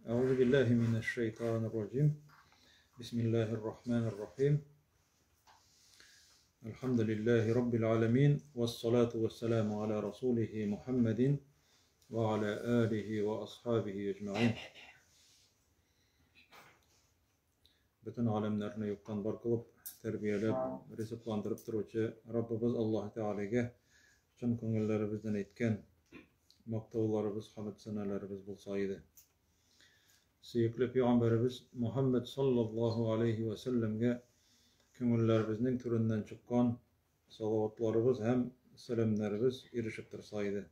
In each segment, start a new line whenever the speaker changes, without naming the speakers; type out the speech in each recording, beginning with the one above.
Әгъузу биллаһи минәш шайтанир раҗим. Бисмиллаһир рахманир рахим. Әлхәмдүлиллаһи раббил аламин вассалату вассаламу аля расулихи Мухаммадин ва аля алихи ва асхабихи әҗмәгыйн. Бөтен галәмнәрне юктан бар кылып, тәрбияләп, ризыкландырып торучы Раббыбыз Аллаһ Тәгаләгә чын күңелләребездән әйткән мактауларыбыз, хәмд-сәналарыбыз булса иде. Сөекле пәйгамбәребез Мухаммад саллаллаһу алейхи ва сәлләмгә күңелләребезнең түреннән чыккан салаватларыбыз һәм сәламнәребез ирешеп торса иде.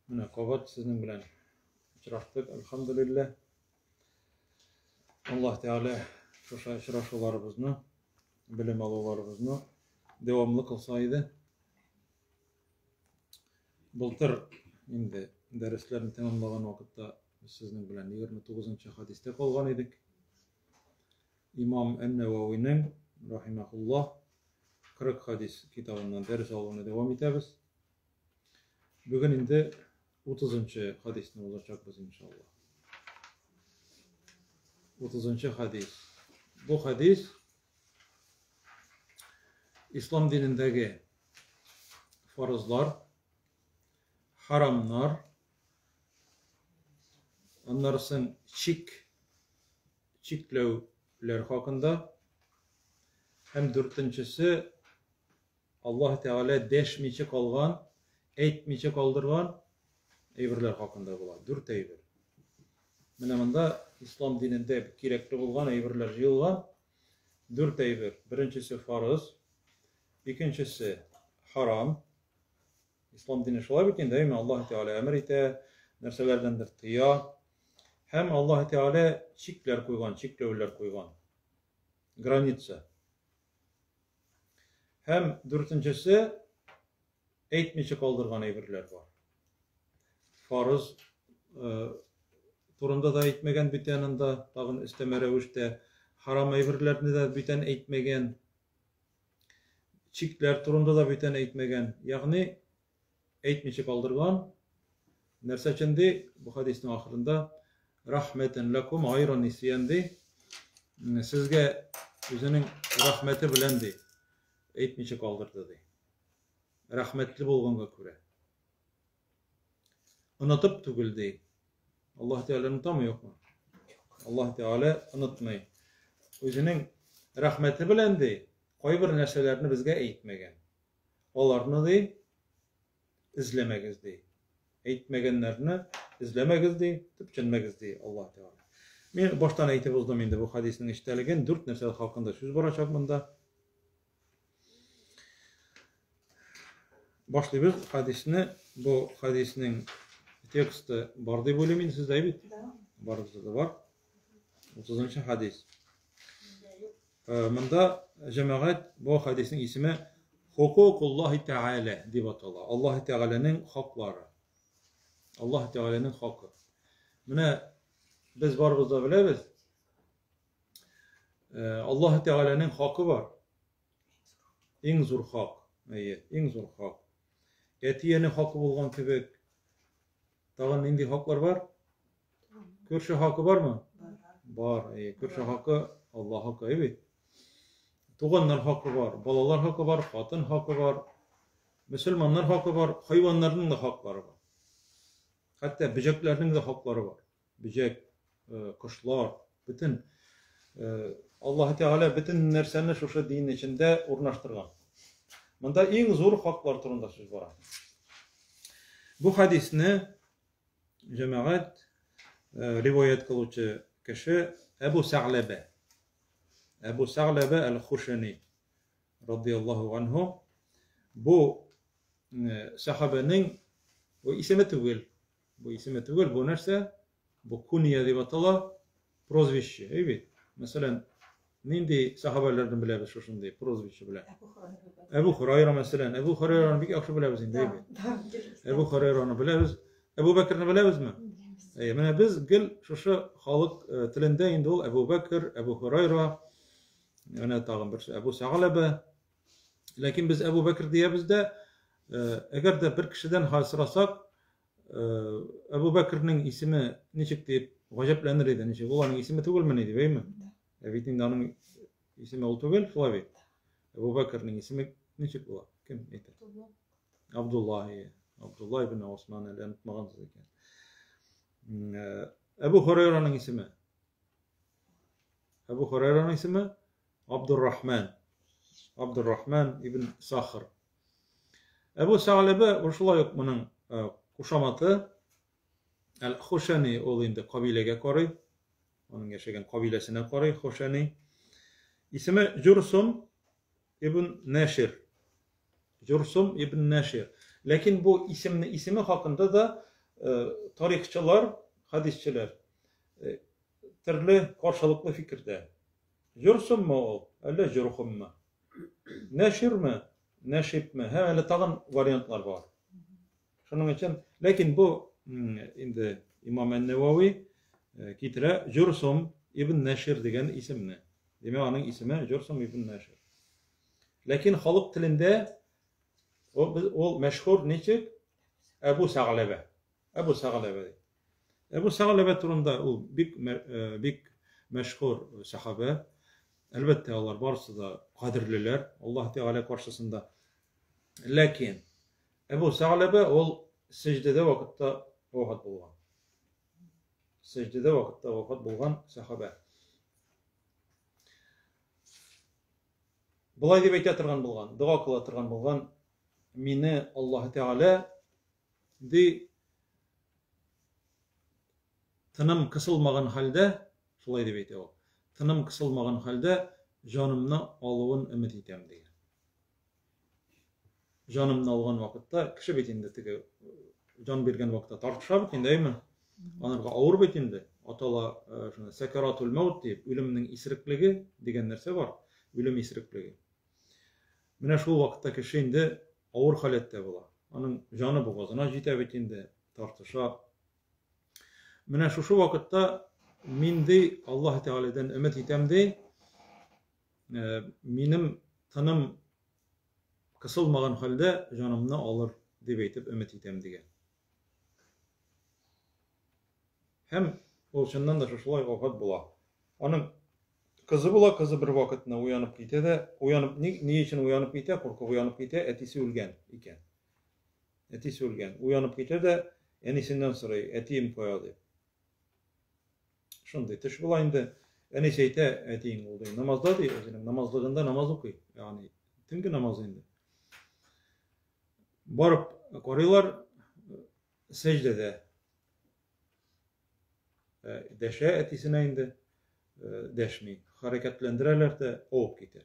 Менә кабат сезнең белән очраштык, әлхәмдүлилләһ. Аллаһ Тәгалә шушы очрашуларыбызны, белем алуларыбызны дәвамлы кылса иде. Былтыр инде дәресләрне тәмамлаган вакытта без сезнең белән 29 хадистә калган идек. Имам Ән-Нәвәвинең рахимахуллаһ 40 хадис китабыннан дәрес алуны дәвам итәбез. Бүген инде 30 хадисны узачакбыз иншалла. 30 хадис. Бу хадис Ислам динендәге фарызлар, харамнар, аннары соң чик, чикләүләр хакында һәм дүртенчесе Аллаһ Тәгалә дәшмичә калган, әйтмичә калдырган әйберләр хакында була. Дүрт әйбер. Менә монда ислам динендә кирәкле булган әйберләр җыелган. Дүрт әйбер. Беренчесе фарыз, икенчесе харам. Ислам дине шулай бит инде, әйме Аллаһ Тәгалә әмер итә, нәрсәләрдәндер тыя. Һәм Аллаһ Тәгалә чикләр куйган, чикләүләр куйган. Граница. Һәм дүртенчесе әйтмичә калдырган әйберләр бар. Фарыз э, турында да әйтмәгән бүтән анда, тагын өстәмә рәвештә харам әйберләрне дә бүтән әйтмәгән. Чикләр турында да бүтән әйтмәгән. Ягъни әйтмичә калдырган. Нәрсә өчен ди? Бу хадисның ахырында рахмәтен лакум гайра нисиян ди. Сезгә үзенең рәхмәте белән ди әйтмичә калдырды ди. Рәхмәтле булганга күрә. Онытып түгел ди. Аллаһ Тәгалә онытамы юкмы? Аллаһ Тәгалә онытмый. Үзенең рәхмәте белән ди, кайбер нәрсәләрне безгә әйтмәгән. Аларны, ди, эзләмәгез, ди. Әйтмәгәннәрне эзләмәгез, ди, төпченмәгез, ди Аллаһ Тәгалә. Мин баштан әйтеп уздым инде бу хадиснең эчтәлеген, дүрт нәрсә хакында сүз барачак монда. Башлыйбыз хадисне. Бу хадиснең тексты бар дип уйлыйм инде сездә бит? Барыбызда да бар. 30 хадис. Э, монда җәмәгать бу хадиснең исеме Хукукуллаһи Тәгалә дип атала. Аллаһ Тәгаләнең хаклары. Аллаһ Тәгаләнең хакы. Менә без барыбыз да беләбез. Э, Аллаһ Тәгаләнең хакы бар. Иң зур хак. Әйе, иң зур хак. Әти-әни хакы булган кебек, тагын нинди хаклар бар? Күрше хакы бармы? Бар. Әйе, күрше хакы Алла хакы, әйе бит. Туганнар хакы бар, балалар хакы бар, хатын хакы бар, мөселманнар хакы бар, хайваннарның да хаклары бар. Хәтта бөҗәкләрнең дә хаклары бар. Бөҗәк, э, кошлар, бөтен э, Аллаһ Тәгалә бөтен нәрсәне шушы дин эчендә урнаштырган. Монда иң зур хаклар турында сүз бара. Бу хадисне җәмәгать э, риваять кылучы кеше Әбу Сәгъләбә. Әбу Сәгъләбә әл-Хушани радияллаһу анһу бу э, сәхабәнең бу исеме түгел. Бу исеме түгел, бу нәрсә? Бу куния дип атала, прозвище, әй бит. Мәсәлән, нинди сахабәләрне беләбез шушындый прозвище белән? Әбу Хурайра мәсәлән, Әбу Хурайраны бик яхшы беләбез инде, әй бит. Әбу Хурайраны беләбез. Әбу Бәкерне беләбезме? Әйе, менә без гел шушы халык э, телендә инде ул Әбу Бәкер, Әбу Хурайра, менә тагын берсе Әбу Сәгаләбә. Ләкин без Әбу Бәкер диябез дә, э, әгәр дә бер кешедән хәл сорасак, Әбу Бәкернең исеме ничек дип гаҗәпләнер иде, ничек ул аның исеме түгелмени дип, әйме? Ә бит инде аның исеме ул түгел, шулай бит. Әбу Бәкернең исеме ничек була? Кем әйтә? Абдулла. Абдулла ибн Осман, әле онытмагансыз икән. Әбу Хурайраның исеме. Әбу Хурайраның исеме Абдуррахман. Абдуррахман ибн Сахр. Әбу Сәгъләбә ул шулай ук моның кушаматы. Әл-Хушани ул инде кабиләгә карый. Аның яшәгән кабиләсенә карый Хушани. Исеме Җурсум ибн Нәшир. Җурсум ибн Нәшир. Ләкин бу исемне исеме хакында да тарихчылар, хәдисчеләр төрле каршылыклы фикердә. Җурсуммы ул, әллә Җурхуммы? Нәширме, нәшипме? Һәм әле тагын вариантлар бар. Шуның өчен, ләкин бу инде Имам Ән-Нәвәви китерә Җурсум ибн Нәшир дигән исемне. Димәк, аның исеме Җурсум ибн Нәшир. Ләкин халык телендә ул, ул мәшһүр ничек? Әбу Сәгъләбә. Әбу Сәгъләбә ди. Әбу Сәгъләбә турында ул бик бик мәшһүр сәхабә. Әлбәттә, алар барысы да кадерлеләр Аллаһ Тәгалә каршысында. Ләкин Әбу Сәгъләбә ул сәҗдәдә вакытта вафат булган. Сәҗдәдә вакытта вафат булган сәхабә. Болай дип әйтә торган булган, дога кыла торган булган, мине Аллаһ Тәгалә ди тыным кысылмаган хәлдә, шулай дип әйтә ул, тыным кысылмаган хәлдә җанымны алуын өмет итәм дигән. Җанымны алган вакытта, кеше бит инде теге җан биргән вакытта тартыша бит инде, әйме? Анарга авыр бит инде. Атала шуны сәкәратул мәүт дип, үлемнең исереклеге дигән нәрсә бар, үлем исереклеге. Менә шул вакытта кеше инде авыр халәттә була. Аның җаны бугазына җитә бит инде, тартыша. Менә шушы вакытта мин ди Аллаһ Тәгаләдән өмет итәм ди, минем тыным кысылмаган хәлдә җанымны алыр дип әйтеп өмет итәм дигән. Һәм ул чыннан да шушылай вафат була. Аның кызы була, кызы бер вакытны уянып китә дә, уянып, ни, ни өчен уянып китә, куркып уянып китә, әтисе үлгән икән. Әтисе үлгән. Уянып китә дә, әнисеннән сорый, әтием кая дип. Шундый төш була инде. Әнисе әйтә, әтиең ул ди, намазда ди, үзенең намазлыгында намаз укый. Ягъни төнге намаз инде. Барып карыйлар, сәҗдәдә. Дәшә әтисенә инде, дәшми. Хәрәкәтләндерәләр дә, авып китә.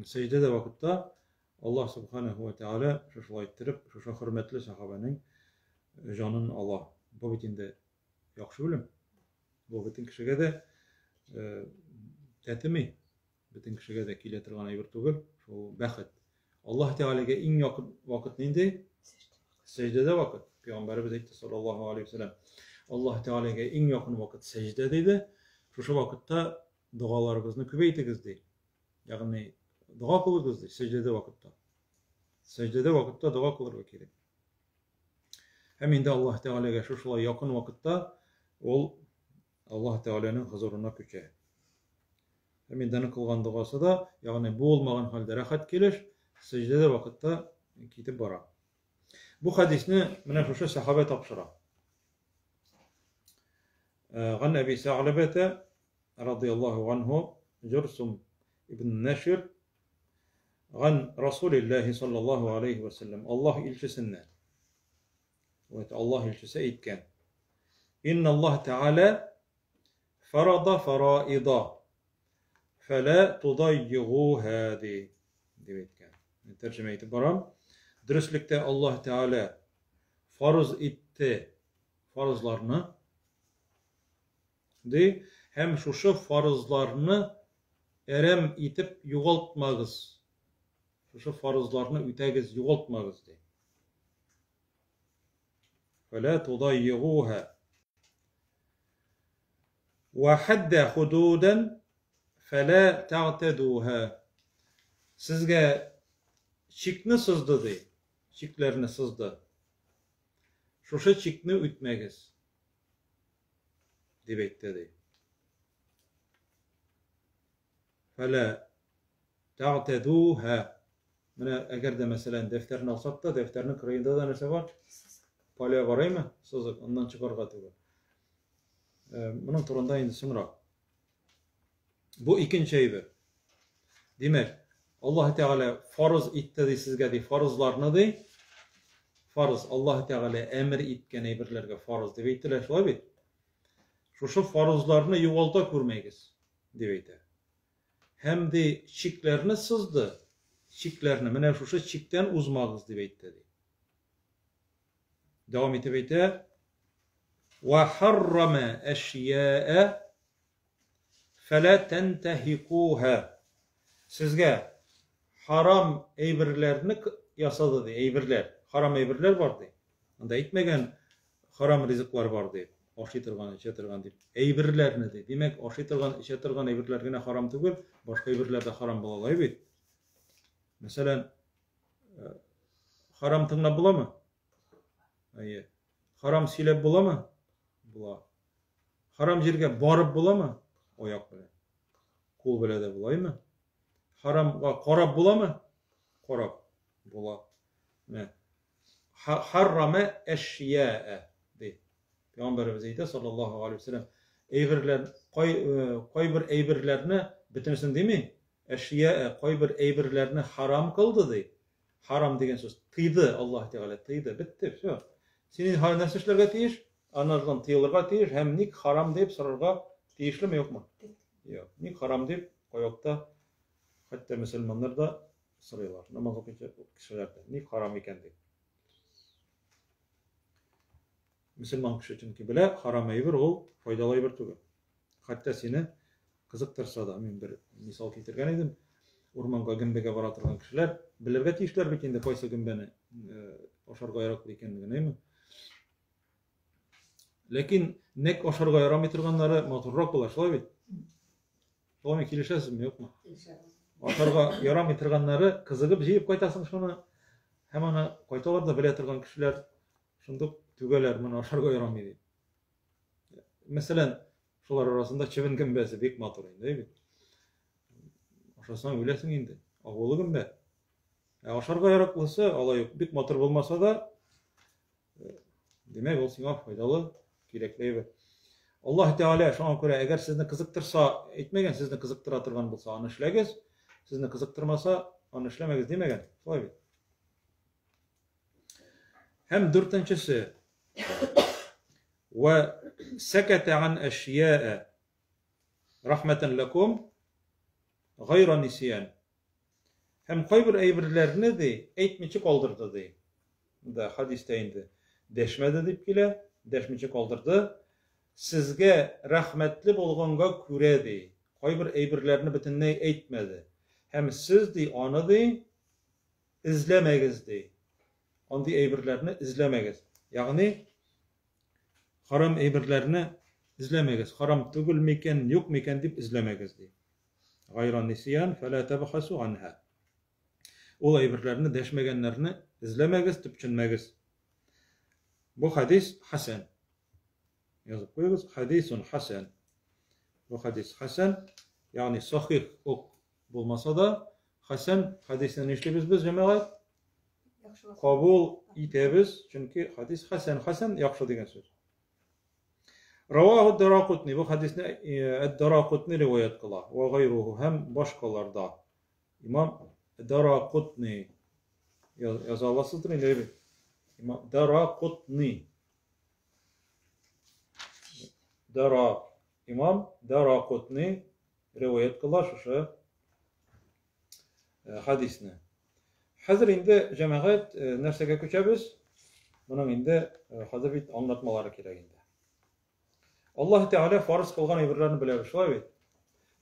Сәҗдәдә вакытта Аллаһ субханаһу ва тааля шушылай иттереп, шушы хөрмәтле сахабәнең җанын ала. Бу бит инде яхшы үлем. Бу бөтен кешегә дә тәтеми. Бөтен кешегә дә килә торган әйбер түгел, шул бәхет. Аллаһ Тәгаләгә иң якын вакыт нинди? Сәҗдәдә вакыт. Пәйгамбәребез әйтте саллаллаһу алейһи вәсәләм. Аллаһ Тәгаләгә иң якын вакыт сәҗдә диде. Шушы вакытта догаларыгызны күбәйтегез ди. Ягъни дога кылыгыз ди сәҗдәдә вакытта. Сәҗдәдә вакытта дога кылырга кирәк. Һәм инде Аллаһ Тәгаләгә шушылай якын вакытта ул Аллаһ Тәгаләнең хозурына күчә. Һәм инде аның кылган догасы да, ягъни буылмаган хәлдә рәхәт килеш, сәҗдәдә вакытта китеп бара. Бу хәдисне менә шушы сәхабә тапшыра. Ган Әби Сәгъләбәтә радыяллаһу анһу Җурсум ибн Нәшир ган Расулиллаһи саллаллаһу алейхи ва сәлләм Аллаһ илчесеннән. Аллаһ илчесе әйткән. Инна Аллаһ Тәгалә фарада фараида фәлә тудаййигуһа ди дип әйткән. Мин тәрҗемә итеп барам. Дөреслектә Аллаһ Тәгалә фарыз итте фарызларны ди һәм шушы фарызларны әрәм итеп югалтмагыз. Шушы фарызларны үтәгез, югалтмагыз ди. Фәлә тудаййигуһа. Вә хәддә худудан фәлә тәгътәдуһа. Сезгә чикне сызды ди. Чикләрне сызды. Шушы чикне үтмәгез, дип әйтте, ди. Фәлә тәгътәдүһә. Менә әгәр дә, мәсәлән, дәфтәрне алсак та, дәфтәрнең кырыенда да нәрсә бар? Поля бараймы? Сызык, аннан чыгарга түгел. Моның турында инде соңрак. Бу икенче әйбер. Димәк, Аллаһ Тәгалә фарыз итте ди сезгә ди, фарызларны ди. Фарыз Аллаһ Тәгалә әмер иткән әйберләргә фарыз дип әйтелә, шулай бит? Шушы фарызларны югалта күрмәгез, дип әйтә. Һәм ди чикләрне сызды, чикләрне, менә шушы чиктән узмагыз дип әйтте ди. Дәвам итеп әйтә: "Ва харрама әшьяа фәлә тәнтәһикуһа". Сезгә харам әйберләрне ясады ди, әйберләр. Харам әйберләр бар ди. Анда әйтмәгән харам ризыклар бар ди, ашый торган, эчә торган дип. Әйберләрне ди. Димәк, ашый торган, эчә торган әйберләр генә харам түгел, башка әйберләр дә харам була ала бит. Мәсәлән, харам тыңлап буламы? Әйе. Харам сөйләп буламы? Була. Харам җиргә барып буламы? Аяк белән. Кул белән дә булаймы? Харамга карап буламы? Карап була. Менә. Харрама әшьяә ди. Пәйгамбәребез әйтә, саллаллаһу алейһи вәсәлләм, әйберләр, кай, кайбер әйберләрне, бөтенесен дими, әшьяә, кайбер әйберләрне харам кылды ди. Харам дигән сүз тыйды Аллаһ Тәгалә, тыйды, бетте, все. Син инде нәрсә эшләргә тиеш? Анардан тыелырга тиеш һәм ник харам дип сорарга тиешлеме, юкмы? Юк. Ник харам дип кайвакытта хәтта мөселманнар да сорыйлар. Намаз укучы кешеләр дә ник харам икән дип. Мөселман кеше чөнки белә, харам әйбер ул файдалы әйбер түгел. Хәтта сине кызыктырса да, мин бер мисал китергән идем. Урманга гөмбәгә бара торган кешеләр белергә тиешләр бит инде кайсы гөмбәне ашарга яраклы икәнлеген, әйме? Ләкин нәк ашарга ярамый торганнары матуррак була, шулай бит? Шулай килешәсезме, юкмы?
Килешәбез.
Ашарга ярамый торганнары кызыгып җыеп кайтасың шуны. Һәм аны кайталар да белә торган кешеләр шундук түгәләр, моны ашарга ярамый дип. Мәсәлән, шулар арасында чебен гөмбәсе бик матур инде, бит. Ашасаң үләсең инде. Агулы гөмбә. Ә ашарга яраклысы, алай ук бик матур булмаса да, димәк, ул сиңа файдалы, кирәкле әйбер. Аллаһ Тәгалә шуңа күрә, әгәр сезне кызыктырса, әйтмәгән, сезне кызыктыра торган булса, аны эшләгез, сезне кызыктырмаса, аны эшләмәгез димәгән. Шулай бит. Һәм дүртенчесе. Ва сәкәтә ан әшияә рахмәтән ләкум гайра нисиян. Һәм кайбер әйберләрне ди, әйтмичә калдырды ди. Да, хадистә инде дәшмәде дип килә, дәшмичә калдырды. Сезгә рәхмәтле булганга күрә ди, кайбер әйберләрне бөтенләй әйтмәде. Һәм сез ди, аны ди, эзләмәгез ди. Андый әйберләрне эзләмәгез. Ягъни харам әйберләрне эзләмәгез. Харам түгел микән, юк микән дип эзләмәгез ди. Гайра нисиян фәлә табхасу анха. Ул әйберләрне дәшмәгәннәрне эзләмәгез, төпченмәгез. Бу хадис хәсән. Язып куегыз, хадисун хәсән. Бу хадис хәсән, ягъни сахих ук булмаса да, хәсән хадисне нишлибез без, җәмәгать? Кабул итәбез, чөнки хадис хәсән. Хәсән яхшы дигән сүз. Раваху Даракутни, бу хадисне Әд-Даракутни риваять кыла, ва гайруху һәм башкалар да. Имам Даракутни яза аласыздыр инде, бит. Имам Даракутни. Дара имам Даракутни риваять кыла шушы хадисне. Хәзер инде җәмәгать нәрсәгә күчәбез? Моның инде хәзер бит аңлатмалары кирәк инде. Аллаһ Тәгалә фарыз кылган әйберләрне беләбез, шулай бит?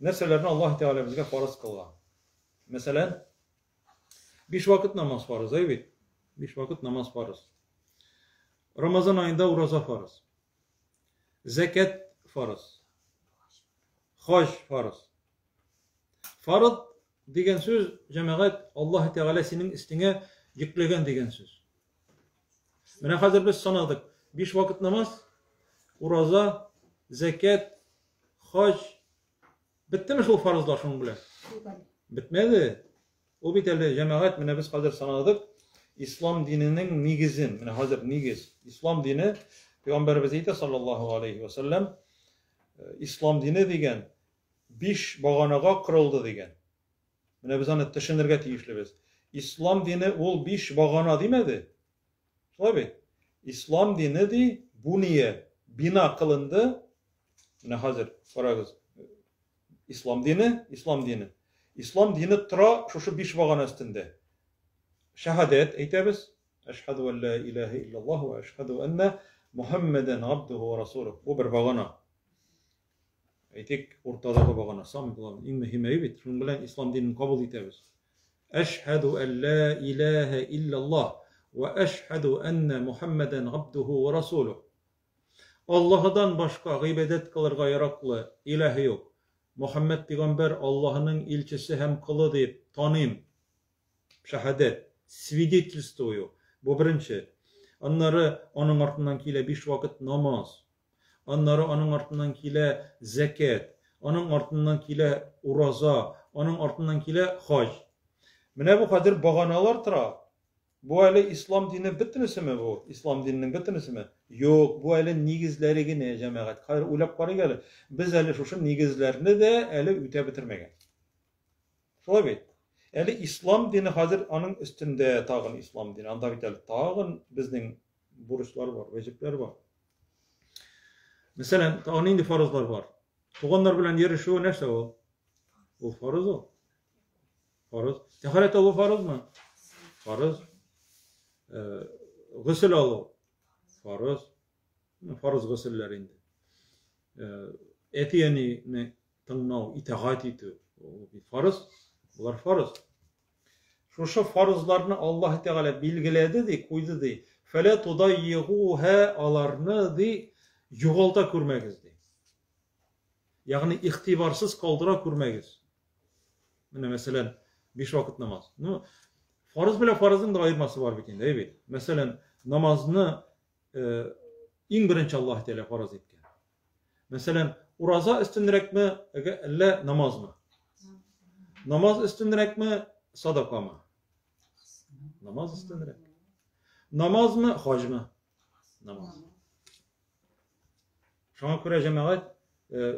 Нәрсәләрне Аллаһ Тәгалә безгә фарыз кылган? Мәсәлән, биш вакыт намаз фарыз, әй бит? Биш вакыт намаз фарыз. Рамазан аенда ураза фарыз. Зәкәт фарыз. Хаҗ фарыз. Фарыз дигән сүз, җәмәгать, Аллаһ Тәгалә синең өстеңә йөкләгән дигән сүз. Менә хәзер без санадык. Биш вакыт намаз, ураза, зәкят, хаҗ. Беттеме шул фарызлар шуның белән? Бетмәде. Ул бит әле җәмәгать, менә без хәзер санадык ислам диненең нигезен. Менә хәзер нигез. Ислам дине, пәйгамбәребез әйтә саллаллаһу алейхи ва саллям, ислам дине дигән биш баганага корылды дигән. Менә без аны төшенергә тиешлебез. Ислам дине ул биш багана димәде. Шулай бит? Ислам дине ди, буния, бина кылынды. Менә хәзер карагыз. Ислам дине, ислам дине. Ислам дине тора шушы биш багана өстендә. Шәһадәт әйтәбез. Әшһәду ан ла илаһа иллаллаһ ва әшһәду анна Мухаммадан абдуху ва расулух. Бу бер багана. Әйтик, уртадагы багана, самый главный, иң мөһиме бит. Шуның белән ислам динен кабул итәбез. Әшһәду ан ла илаһа иллаллаһ ва әшһәду анна Мухаммадан абдуху ва расулух. Аллаһыдан башка гыйбадәт кылырга яраклы илаһ юк. Мухаммад пигамбәр Аллаһының илчесе һәм колы дип таныйм. Шәһадәт, свидетельствую. Бу беренче. Аннары аның артыннан килә биш вакыт намаз. Аннары аның артыннан килә зәкят, аның артыннан килә ураза, аның артыннан килә хаҗ. Менә бу хәзер баганалар тора. Бу әле ислам дине бөтенесеме бу? Ислам диненең бөтенесеме? Юк, бу әле нигезләре генә, җәмәгать. Хәзер уйлап карыйк әле. Без әле шушы нигезләрне дә әле үтәп бетермәгән. Шулай бит? Әле ислам дине хәзер аның өстендә тагын ислам дине. Анда бит әле тагын безнең бурычлар бар, вәҗипләр бар. Мәсәлән, тагын нинди фарызлар бар? Туганнар белән йөрешү нәрсә ул? Ул фарыз ул. Фарыз. Тәһарәт алу фарызмы? Фарыз. Э, гөсел алу фарыз. Фарыз гөселләр инде. Э, әти-әнине тыңлау, итагать итү, ул бит фарыз. Болар фарыз. Шушы фарызларны Аллаһ Тәгалә билгеләде ди, куйды ди. Фәлә тудайигуһа, аларны ди югалта күрмәгез ди. Ягъни игътибарсыз калдыра күрмәгез. Менә мәсәлән, биш вакыт намаз. Ну, фарыз белән фарызның да аермасы бар бит инде, әй бит. Мәсәлән, намазны э, иң беренче Аллаһ Тәгалә фарыз иткән. Мәсәлән, ураза өстенрәкме, әллә намазмы? Намаз өстенрәкме, садакамы? Намаз өстенрәк. Намазмы, хаҗмы? Намаз. Шуңа күрә җәмәгать э,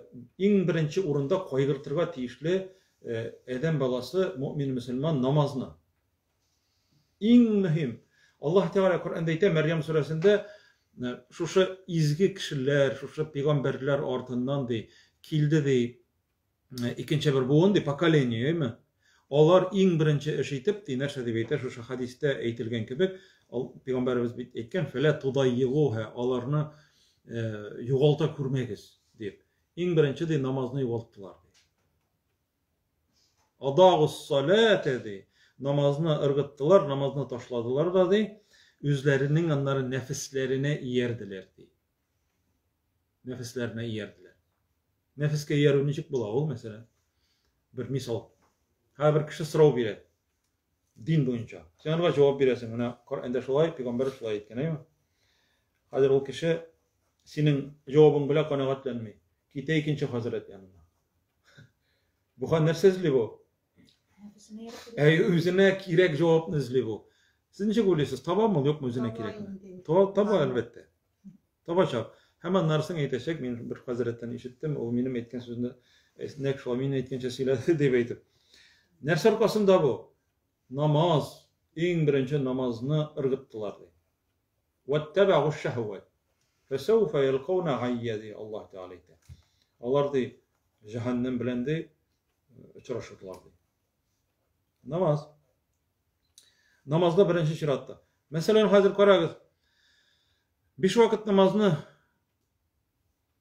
иң беренче урында кайгыртырга тиешле э, адәм баласы, мөмин мөселман намазны. Иң мөһим. Аллаһ Тәгалә Коръәндә әйтә, Мәрьям сүрәсендә, шушы изге кешеләр, шушы пәйгамбәрләр артыннан ди, килде ди, икенче бер буын ди, поколение, әйме? Алар иң беренче эш итеп, ди, нәрсә дип әйтә, шушы хәдистә әйтелгән кебек, пәйгамбәребез бит әйткән, фәлә тудайигуһа, аларны югалта күрмәгез, дип. Иң беренче ди, намазны югалттылар, ди. Адагус-салата ди. Намазны ыргыттылар, намазны ташладылар да ди, үзләренең аннары нәфесләренә иярделәр ди. Нәфесләренә иярделәр. Нәфескә иярү ничек була ул, мәсәлән? Бер мисал. Һәрбер кеше сорау бирә. Дин буенча. Син аңа җавап бирәсең. Менә Коръәндә шулай, пәйгамбәр шулай әйткән, әйме? Хәзер ул кеше синең җавабың белән канәгатьләнми. Китә икенче хәзрәт янына. Бу хан нәрсә эзли бу? Әй, үзенә кирәк җавапны эзли бу. Сез ничек уйлыйсыз, табамы ул, юкмы үзенә кирәкне? Таба, таба әлбәттә. Табачак. Һәм аннары соң әйтәчәк, мин бер хәзрәттән ишеттем, ул минем әйткән сүзне нәкъ шулай мин әйткәнчә сөйләде дип әйтеп. Нәрсә аркасында бу? Намаз, иң беренче намазны ыргыттылар ди. Ваттабагу шәһват. Фәсәүфә ялкауна гайя ди Аллаһ Тәгалә әйтә. Алар ди җәһәннәм белән ди очрашырлар ди. Намаз. Намазда беренче чиратта. Мәсәлән, хәзер карагыз. Биш вакыт намазны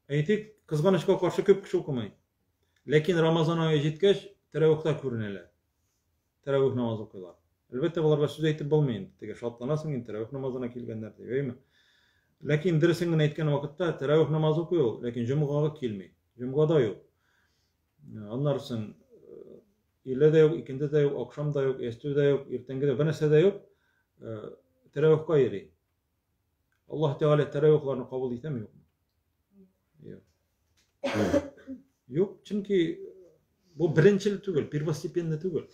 әйтик, кызганычка каршы күп кеше укымый. Ләкин Рамазан ае җиткәч, тәравихта күренәләр. Тәравих намазы укыйлар. Әлбәттә, боларга сүз әйтеп булмый инде. Теге шатланасың инде, тәравих намазына килгәннәр дип, әйеме? Ләкин дөресен генә әйткән вакытта тәравих намазы укый ул, ләкин җомгага килми. Җомгада юк. Аннары соң өйлә дә юк, икенде дә юк, акшам да юк, ястү дә юк, иртәнге дә, бернәрсә дә юк. Тәравихка йөри. Аллаһ Тәгалә тәравихларны кабул итәме, юкмы? Юк. Юк, чөнки бу беренчел түгел, первостепенный түгел.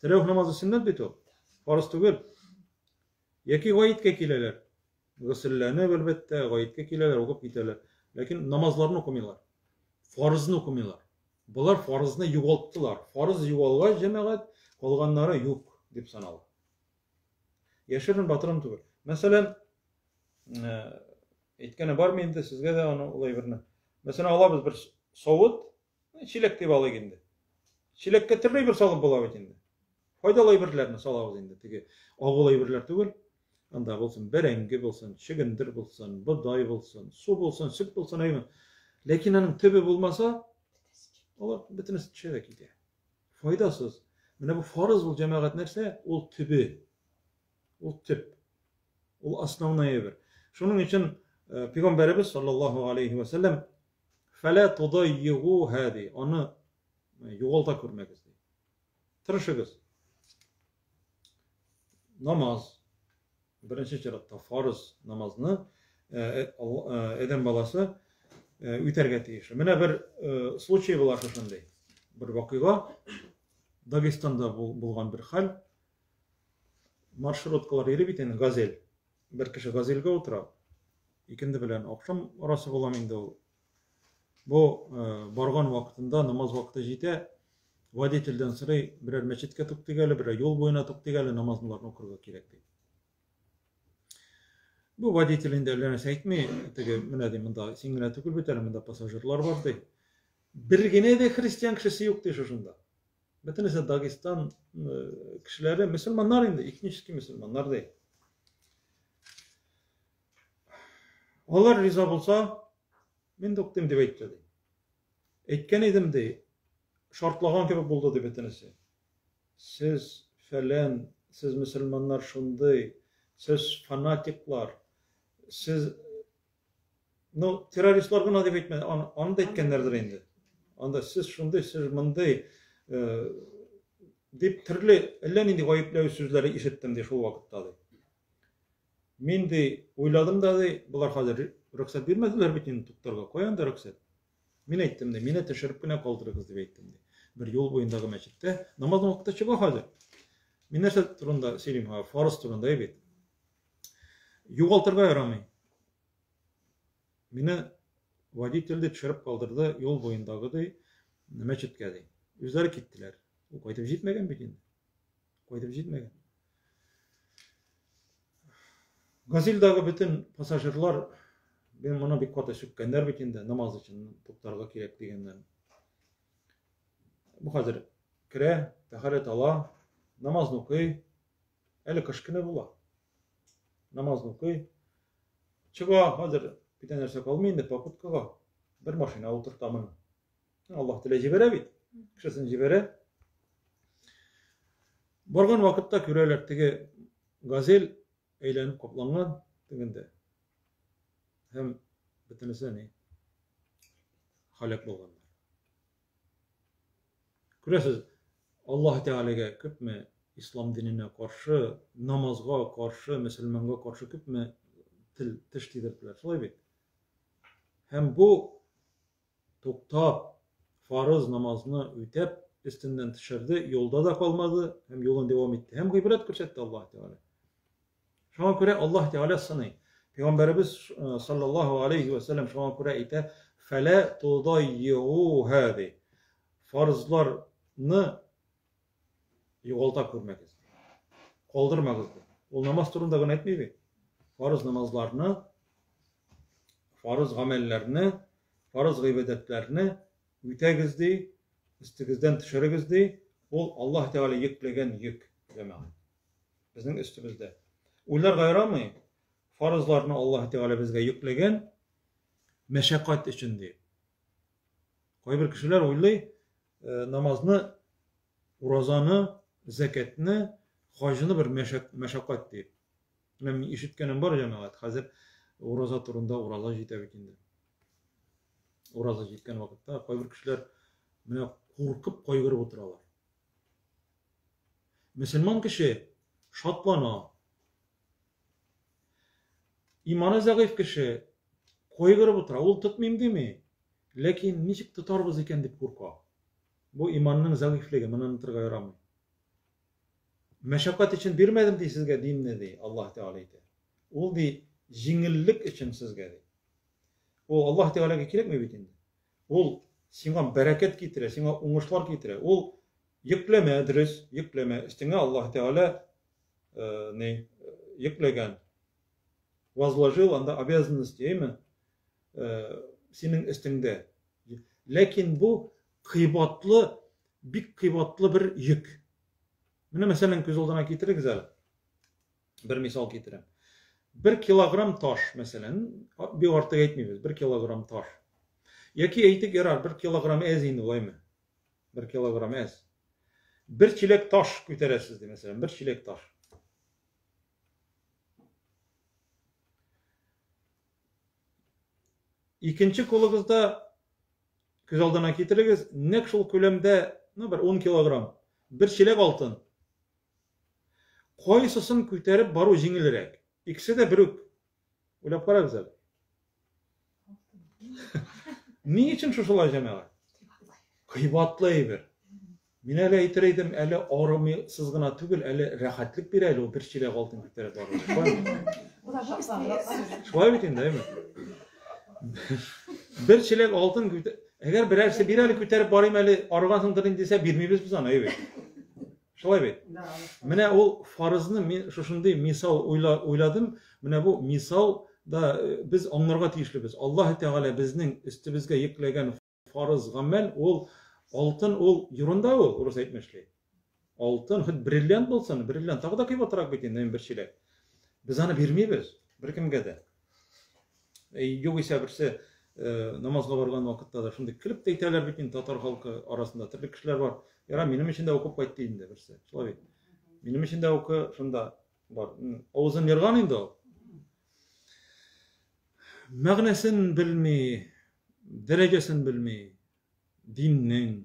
Тәравих намазы сөннәт бит ул. Фарыз түгел. Яки гаеткә киләләр. Гөселләнеп, әлбәттә, гаеткә киләләр, укып китәләр. Ләкин намазларны укымыйлар. Фарызны укымыйлар. Болар фарызны югалттылар. Фарыз югалгач, җәмәгать, калганнары юк дип санала. Яшерен батырын түгел. Мәсәлән, әйткәне бармы инде сезгә дә аны ул әйберне. Мәсәлән, алабыз бер савыт, чиләк дип алыйк инде. Чиләккә төрле әйбер салып була бит инде. Файдалы әйберләрне салабыз инде. Теге агулы әйберләр түгел. Анда булсын бәрәңге булсын, чөгендер булсын, бодай булсын, су булсын, сөт булсын, әйме. Ләкин аның төбе булмаса, алар бөтенесе төшә дә китә. Файдасыз. Менә бу фарыз ул җәмәгать нәрсә? Ул төбе. Ул төп. Ул основной әйбер. Шуның өчен э, пәйгамбәребез саллаллаһу алейхи ва сәлләм фәлә тудаййигуһа ди. Аны э, югалта күрмәгез ди. Тырышыгыз. Намаз беренче чиратта фарыз намазны э, адәм баласы үтәргә тиеш. Менә бер случай була шушындый. Бер вакыйга Дагестанда булган бер хәл. Маршруткалар йөри бит инде, газель. Бер кеше газельгә утыра. Икенде белән ахшам арасы була инде ул. Бу барган вакытында намаз вакыты җитә, водительдән сорый, берәр мәчеткә туктыйк әле, берәр юл буена туктыйк әле, намазларны укырга кирәк ди. Бу водитель инде әллә нәрсә әйтми, теге менә ди, монда син генә түгел бит әле, монда пассажирлар бар ди. Бер генә дә христиан кешесе юк ди шушында. Бөтенесе Дагестан кешеләре, мөселманнар инде, этнический мөселманнар ди. Алар риза булса, мин туктыйм дип әйтте ди. Әйткән идем ди, шартлаган кебек булды ди бөтенесе. Сез фәлән, сез мөселманнар шундый, сез фанатиклар, сез ну, террористлар гына дип әйтмәде, аны, аны да әйткәннәрдер инде. Анда сез шундый, сез мондый э, дип төрле әллә нинди гаепләү сүзләре ишеттем ди шул вакытта ди. Мин ди уйладым да ди, болар хәзер рөхсәт бирмәделәр бит инде туктарга. Кая анда рөхсәт? Мин әйттем ди, мине төшереп кенә калдырыгыз дип әйттем ди. Бер юл буендагы мәчеттә намазның вакыты чыга хәзер. Мин нәрсә турында сөйлим? Фарыз турында бит. Югалтырга ярамый. Мине водитель ди төшереп калдырды юл буендагы ди мәчеткә ди. Үзләре киттеләр. Ул кайтып җитмәгән бит инде. Кайтып җитмәгән. Газельдагы бөтен пассажирлар мин моны бик каты сүккәннәр бит инде, намаз өчен туктарга кирәк дигәннәр. Бу хәзер керә, тәһарәт ала, намазны укый. Әле кыш көне була. Намазны укый. Чыга, хәзер бүтән нәрсә калмый инде попуткага. Бер машина утырта моны. Аллаһ Тәгалә җибәрә бит. Кешесен җибәрә. Барган вакытта күрәләр теге газель әйләнеп капланган тегендә. Һәм бөтенесе ни? Халәк булганнар. Күрәсез, Аллаһ Тәгаләгә күпме ислам диненә каршы, намазга каршы, мөселманга каршы күпме тел теш тидерделәр. Шулай бит. Һәм бу туктап, фарыз намазны үтәп, өстеннән төшерде, юлда да калмады һәм юлын дәвам итте. Һәм гыйбрәт күрсәтте Аллаһ Тәгалә. Шуңа күрә Аллаһ Тәгалә сыный. Пәйгамбәребез э, саллаллаһу алейхи ва сәлләм шуңа күрә әйтә, "Фәлә тудаййуха" ди. Фарызларны югалта күрмәгез. Калдырмагыз ди. Ул намаз турында гына әйтми бит. Фарыз намазларны, фарыз гамәлләрне, фарыз гыйбадәтләрне үтәгез ди, өстегездән төшерегез ди. Ул Аллаһ Тәгалә йөкләгән йөк, җәмәгать. Безнең өстебездә. Уйларга ярамый. Фарызларны Аллаһ Тәгалә безгә йөкләгән мәшәкать өчен ди. Кайбер кешеләр уйлый, э, намазны, уразаны, зәкәтне, хаҗны бер мәшәкать дип. Менә мин ишеткәнем бар, җәмәгать, хәзер ураза турында ураза җитә бит инде. Ураза җиткән вакытта кайбер кешеләр менә куркып кайгырып утыралар. Мөселман кеше шатлана. Иманы зәгыйфь кеше кайгырып утыра, ул тотмыйм дими, ләкин ничек тотарбыз икән дип курка. Бу иманның зәгыйфьлеге, моны онытырга ярамый. Мәшәкать өчен бирмәдем ди сезгә динне ди, Аллаһ Тәгалә әйтә. Ул ди җиңеллек өчен сезгә ди. Ул Аллаһ Тәгаләгә кирәкми бит инде. Ул сиңа бәрәкәт китерә, сиңа уңышлар китерә. Ул йөкләмә, дөрес, йөкләмә. Өстеңә Аллаһ Тәгалә э, ни йөкләгән. Возложил анда обязанность, әйме? Э, синең өстеңдә. Ләкин бу кыйбатлы, бик кыйбатлы бер йөк. Менә мәсәлән, күз алдына китерегез әле. Бер мисал китерәм. Бер килограмм таш, мәсәлән, бик артык әйтмибез, бер килограмм таш. Яки әйтик, ярар, бер килограмм әз инде, улаймы? Бер килограмм әз. Бер чиләк таш күтәрәсез, ди, мәсәлән, бер чиләк таш. Икенче кулыгызда күз алдына китерегез, нәкъ шул күләмдә, ну, бер 10 килограмм, бер чиләк алтын. Кайсысын күтәреп бару җиңелрәк? Икесе дә бер үк. Уйлап карагыз әле. Ни өчен шушылай, җәмәгать? Кыйбатлы әйбер. Мин әле әйтер идем, әле арымыйсыз гына түгел, әле рәхәтлек бирә әле ул бер чиләк алтын күтәреп бару. Шулай бит инде, әйме? Бер чиләк алтын күтә... Әгәр берәрсе бир әле күтәреп барыйм әле, арыгансыңдыр инде дисә, бирмибез без аны, әйе бит. Шулай бит. Менә ул фарызны мин шушындый мисал уйла, уйладым. Менә бу мисал да э, без аңларга тиешлебез. Аллаһ Тәгалә безнең өстебезгә йөкләгән фарыз гамәл ул алтын ул ерунда ул, урыс әйтмешли. Алтын, хоть бриллиант булсын, бриллиант тагы да кыйбатрак бит инде, бер чиләк. Без аны бирмибез беркемгә дә. Югыйсә берсе э, намазга барган вакытта да шундый көлеп тә әйтәләр бит инде татар халкы арасында төрле кешеләр бар. Яра, минем өчен дә укып кайтты инде берсе. Шулай бит. Минем өчен дә укы, шунда бар. Авызын ерган инде ул. Мәгънәсен белми, дәрәҗәсен белми, диннең,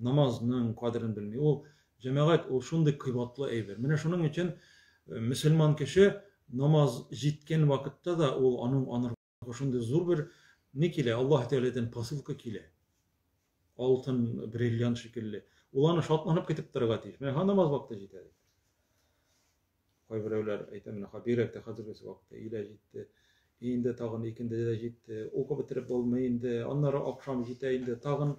намазның кадерен белми. Ул җәмәгать, ул шундый кыйбатлы әйбер. Менә шуның өчен э, мөселман кеше намаз җиткән вакытта да ул аның анырга шундый зур бер ни килә, Аллаһ Тәгаләдән посылка килә. Алтын, бриллиант шикелле. Ул аны шатланып көтеп торырга тиеш. Менә намаз вакыты җитә дип. Кайберәүләр әйтә, менә бигрәк тә хәзерге вакытта өйлә җитте, инде тагын икенде дә җитте, укып бетереп булмый инде, аннары ахшам җитә инде, тагын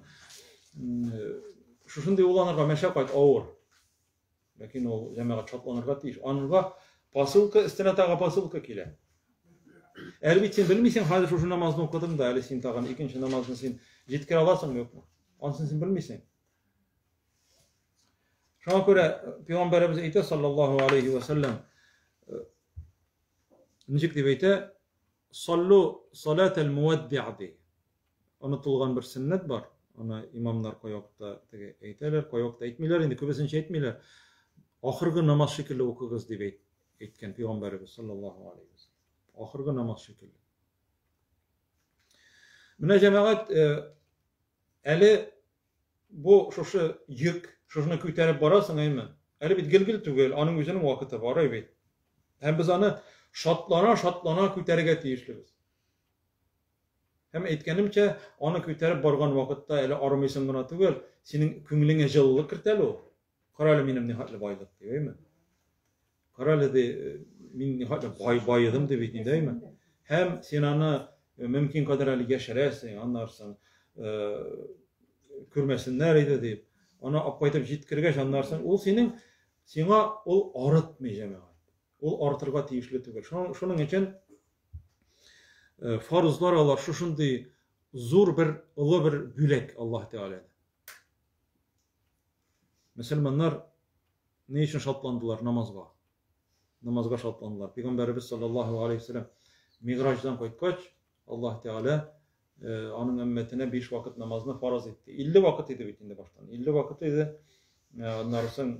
шушындый уйланырга мәшәкать авыр. Ләкин ул җәмәгать шатланырга тиеш. Анырга посылка өстенә тагы посылка килә. Әле бит син белмисең, хәзер шушы намазны укыдың да, әле син тагын икенче намазны син җиткерә аласыңмы, юкмы? Анысын син белмисең. Шуңа күрә пәйгамбәребез әйтә саллаллаһу алейхи ва саллям ничек дип әйтә? Саллу салатал муадди ди. Онытылган бер сөннәт бар. Аны имамнар кайвакытта теге әйтәләр, кайвакытта әйтмиләр, инде күбесенчә әйтмиләр. Ахыргы намаз шикелле укыгыз дип әйткән пәйгамбәребез саллаллаһу алейхи ва саллям. Ахыргы намаз шикелле. Менә җәмәгать әле Бу шушы йөк, шушыны күтәреп барасың, әйме? Әле бит гел-гел түгел, аның үзенең вакыты бар бит. Һәм без аны шатлана-шатлана күтәрергә тиешлебез. Һәм әйткәнемчә, аны күтәреп барган вакытта әле армыйсың гына түгел, синең күңелеңә җылылык кертә әле ул. Кара әле минем нихәтле байлык дип, әйме? Кара әле ди, мин нихәтле бай байыдым дип бит инде, әйме? Һәм син аны мөмкин кадәр әле яшерәсең, аннарсың, күрмәсеннәр иде дип. Аны алып кайтып җиткергәч, аннарсың, ул синең сиңа ул арытмый, җәмәгать. Ул артырга тиешле түгел. Шуның өчен фарызлар алар шушындый зур бер, олы бер бүләк Аллаһ Тәгаләдән. Мөселманнар ни өчен шатландылар намазга? Намазга шатландылар. Пәйгамбәребез саллаллаһу алейхи вәсәлләм Миграҗдан кайткач, Аллаһ Тәгалә э, аның өммәтенә 5 вакыт намазны фарыз итте. 50 вакыт иде бит инде баштан. 50 вакыт иде. Э, аннары соң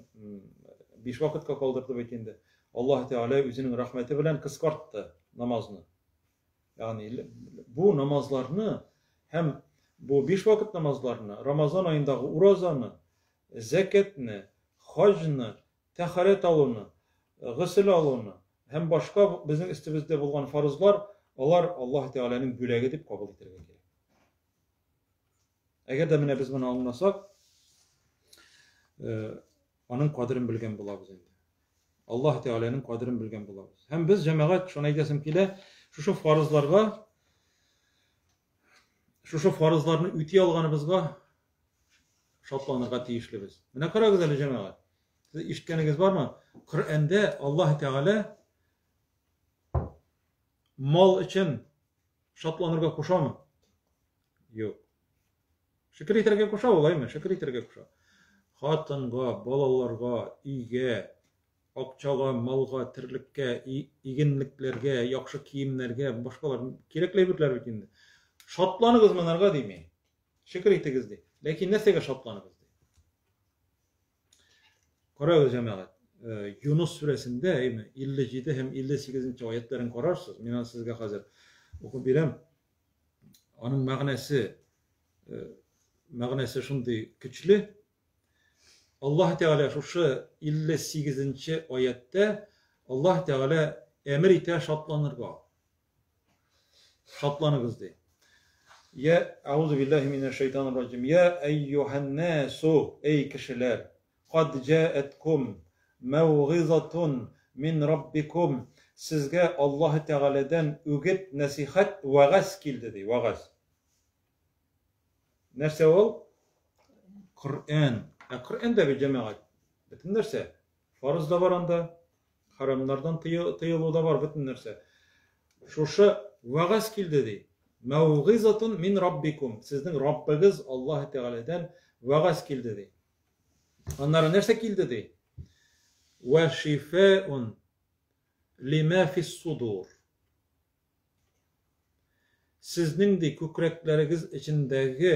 5 вакытка калдырды бит инде. Аллаһ Тәгалә үзенең рәхмәте белән кыскартты намазны. Ягъни бу намазларны һәм бу биш вакыт намазларны, Рамазан аендагы уразаны, зәкәтне, хаҗны, тәһарәт алуны, госел алуны, һәм башка безнең өстебездә булган фарызлар, алар Аллаһ Тәгаләнең бүләге дип кабул итәргә кирәк. Әгәр дә менә без моны аңласак, э, аның кадерен белгән булабыз инде. Аллаһ Тәгаләнең кадерен белгән булабыз. Һәм без җәмәгать, шуны әйтәсем килә, шушы фарызларга шушы фарызларны үти алганыбызга шатланырга тиешлебез. Менә карагыз әле, җәмәгать. Сез ишеткәнегез бармы? Коръәндә Аллаһ Тәгалә мал өчен шатланырга кушамы? Юк. Шөкер итәргә куша улаймы? Шөкер итәргә куша. Хатынга, балаларга, өйгә, акчага, малга, терлеккә, игенлекләргә, яхшы киемнәргә, башкалар кирәкле әйберләр бит инде. Шатланыгыз монарга дими. Шөкер итегез ди. Ләкин нәрсәгә шатланыгыз ди? Карагыз, җәмәгать, э, Юнус сүрәсендә, әйме, 57 һәм 58 нче аятларын карарсыз. Мин аны сезгә хәзер укып бирәм. Аның мәгънәсе э, мәгънәсе шундый көчле. Аллаһ Тәгалә шушы 58 нче аяттә Аллаһ Тәгалә әмер итә шатланырга. Шатланыгыз ди. Я аузу биллаһи минәш шайтанир раҗим. Я әйюһән насу, эй кешеләр, кад җаәткум мәүгыйзатун мин раббикум. Сезгә Аллаһ Тәгаләдән үгет, нәсихәт, вәгазь килде ди, вәгазь. Нәрсә ул? Коръән. Ә Коръәндә бит җәмәгать бөтен нәрсә. Фарыз да бар анда, Харамнардан тыелу да бар, бөтен нәрсә. Шушы вәгазь килде ди. Мәүгыйзатун мин раббикум. Сезнең Раббыгыз Аллаһ Тәгаләдән вәгазь килде ди. Аннары нәрсә килде ди? Вә шифаун лима фис судур. Сезнең ди күкрәкләрегез эчендәге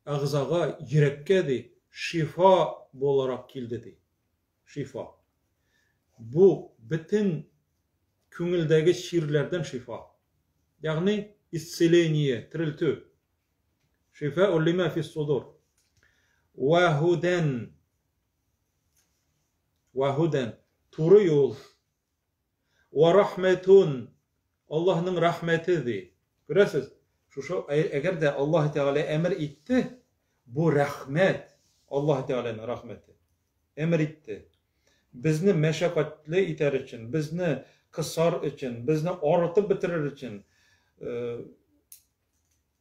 әгъзага, йөрәккә ди шифа буларак килде ди. Шифа. Бу бөтен күңелдәге чирләрдән шифа. Ягъни исцеление, терелтү. Шифа'у лима фис судур. Ва һудан. Ва һудан. Туры юл. Ва рахматун. Аллаһның рәхмәте ди. Күрәсез, шушы әгәр дә Аллаһ Тәгалә әмер итте, бу рәхмәт, Аллаһ Тәгаләнең рәхмәте. Әмер итте. Безне мәшәкатьле итәр өчен, безне кысар өчен, безне арытып бетерер өчен, э,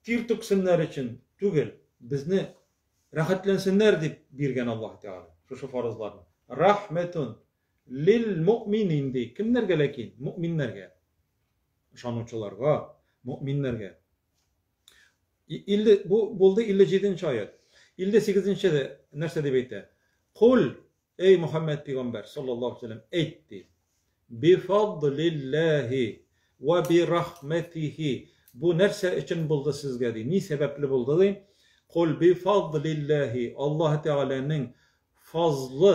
тир түксеннәр өчен түгел, безне рәхәтләнсеннәр дип биргән Аллаһ Тәгалә шушы фарызларны. Рахмәтун лил муъминин ди. Кемнәргә ләкин? Муъминнәргә. Ышанучыларга, муъминнәргә. 50 бу булды 57 нче аят. 58 нче дә нәрсә дип әйтә? Кул, эй Мухаммәд пигамбәр саллаллаһу алейһи вәсәлләм, әйт ди. Би фадлиллаһи ва би рахмәтихи. Бу нәрсә өчен булды сезгә ди? Ни сәбәпле булды ди? Кул би фадлиллаһи, Аллаһ Тәгаләнең фазлы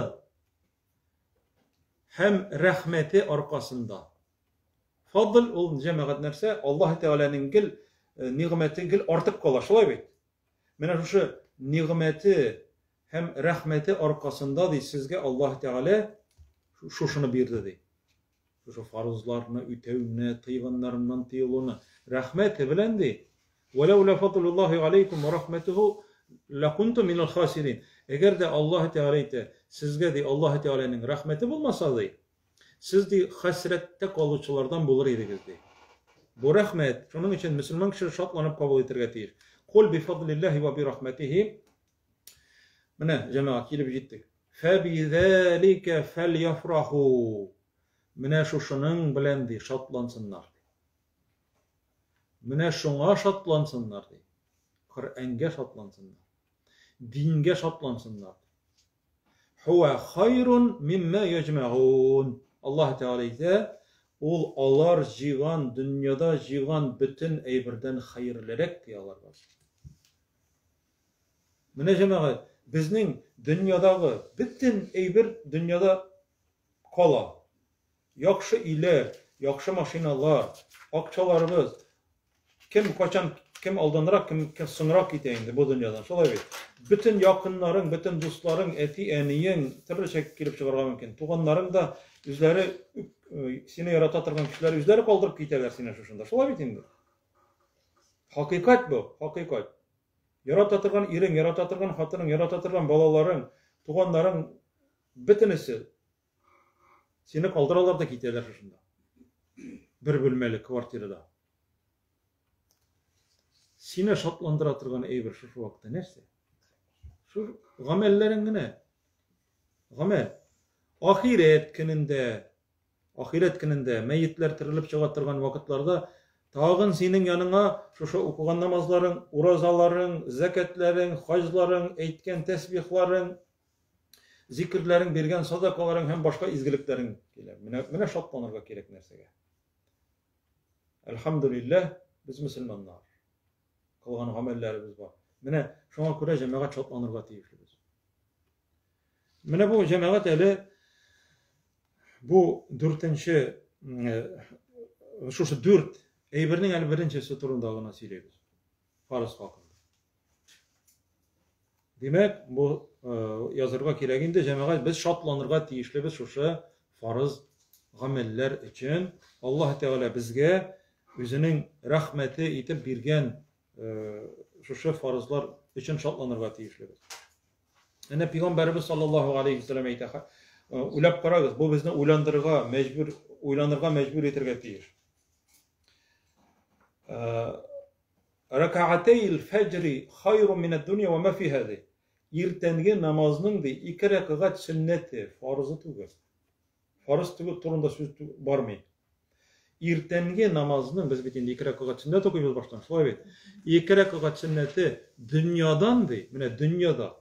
һәм рәхмәте аркасында. Фадл ул җәмәгать нәрсә? Аллаһ Тәгаләнең гел э, нигъмәте гел артып кала, шулай бит? Менә шушы нигъмәте һәм рәхмәте аркасында ди сезгә Аллаһ Тәгалә шушыны бирде ди. Шушы фарызларны үтәүне, тыйганнарыннан тыелуны рәхмәте белән ди. Вәләүлә фадлуллаһи алейкум ва рахмәтүһү ләкунтум минәл хасирин. Әгәр дә Аллаһ Тәгалә әйтә, сезгә ди Аллаһ Тәгаләнең рәхмәте булмаса ди, сез ди хәсрәттә калучылардан булыр идегез ди. Бу рәхмәт. Шуның өчен мөселман кеше шатланып кабул итәргә тиеш. Кул би фадлиллаһи ва би рахмәтихи. Менә, җәмәгать, килеп җиттек. Фәбизалика фәльяфраху. Менә шушының белән ди шатлансыннар. Менә шуңа шатлансыннар ди. Коръәнгә шатлансыннар. Дингә шатлансыннар. Хуа хайрун мимма яҗмәгун. Аллаһ Тәгалә әйтә, ул алар җыйган, дөньяда җыйган бөтен әйбердән хәерлерәк ди аларга. Менә җәмәгать, безнең дөньядагы бөтен әйбер дөньяда кала. Яхшы өйләр, яхшы машиналар, акчаларыбыз. Кем качан, кем алданрак, кем, кем соңрак китә инде бу дөньядан. Шулай бит. Бөтен якыннарың, бөтен дусларың, әти-әниең төрлечә килеп чыгарга мөмкин. Туганнарың да үзләре Сине ярата торган кешеләр үзләре калдырып китәләр сине шушында. Шулай бит инде. Хакыйкать бу, хакыйкать. Ярата торган ирең, ярата торган хатының, ярата торган балаларың, туганнарың бөтенесе сине калдыралар да китәләр шушында. Бер бүлмәле квартирада. Сине шатландыра торган әйбер шушы вакытта нәрсә? Шул гамәлләрең генә. Гамәл. Ахирәт көнендә, ахирәт көнендә мәетләр терелеп чыга торган вакытларда тагын синең яныңа шушы укыган намазларың, уразаларың, зәкәтләрең, хаҗларың, әйткән тәсбихларың, зикерләрең, биргән садакаларың һәм башка изгелекләрең килә. Менә, менә шатланырга кирәк нәрсәгә. Әлхәмдүлилләһ, без мөселманнар. Кылган гамәлләребез бар. Менә шуңа күрә җәмәгать шатланырга тиешлебез. Менә бу җәмәгать әле бу дүртенче шушы дүрт әйбернең әле беренчесе турында гына сөйлибез. Фарыз хакында. Димәк, бу язырга кирәк инде, җәмәгать, без шатланырга тиешлебез шушы фарыз гамәлләр өчен. Аллаһ Тәгалә безгә үзенең рәхмәте итеп биргән шушы фарызлар өчен шатланырга тиешлебез. Әнә пәйгамбәребез саллаллаһу алейхи вәсәлләм әйтә, уйлап карагыз, бу безне уйландырырга мәҗбүр, уйланырга мәҗбүр итәргә тиеш. Ракаатәйл фәҗри хайру минәд дөнья ва ма фиһа ди. Иртәнге намазның ди ике рәкәгать сөннәте, фарызы түгел. Фарыз түгел турында сүз бармый. Иртәнге намазның, без бит инде ике рәкәгать сөннәт укыйбыз баштан, шулай бит. Ике рәкәгать сөннәте дөньядан ди, менә дөньяда.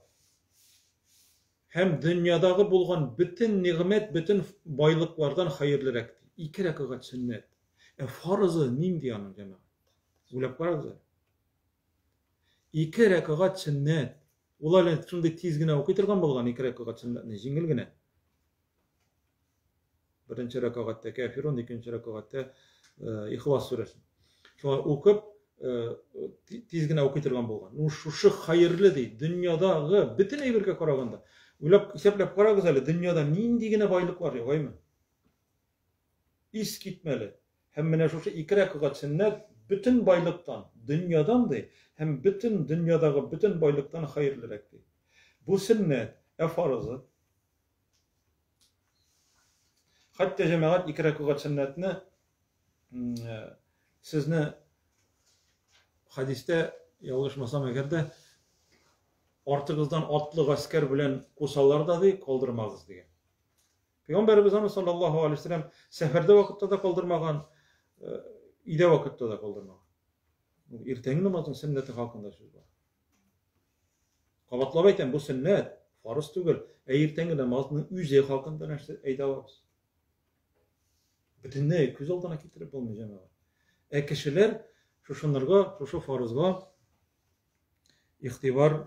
Һәм дөньядагы булган бөтен нигъмәт, бөтен байлыклардан хәерлерәк ди. Ике рәкәгать сөннәт. Ә фарызы нинди аның, җәмәгать? Уйлап карагыз әле. Ике рәкәгать сөннәт. Ул әле шундый тиз генә укый торган булган ике рәкәгать сөннәтне, җиңел генә. Беренче рәкәгатьтә Кәфирун, икенче рәкәгатьтә э, Ихлас сүрәсен. Шулай укып, э, тиз генә укый торган булган. Ну, шушы хәерле ди, дөньядагы бөтен әйбергә караганда. Уйлап, исәпләп карагыз әле, дөньяда нинди генә байлыклар юк, әйме? Ис китмәле. Һәм менә шушы ике рәкәгать сөннәт бөтен байлыктан, дөньядан ди, һәм бөтен дөньядагы бөтен байлыктан хәерлерәк ди. Бу сөннәт, ә фарызы? Хәтта җәмәгать ике рәкәгать сөннәтне сезне хәдистә ялгышмасам әгәр дә артыгыздан атлы гаскәр белән кусалар да ди, калдырмагыз дигән. Пәйгамбәребез аны саллаллаһу алейһи вәсәлләм сәфәрдә вакытта да калдырмаган, өйдә вакытта да калдырмаган. Иртәнге намазның сөннәте хакында сүз бар. Кабатлап әйтәм, бу сөннәт, фарыз түгел, ә иртәнге намазның үзе хакында нәрсә әйтә алабыз? Бөтенләй күз алдына китереп булмый, җәмәгать. Ә кешеләр шушынырга, шушы фарызга игътибар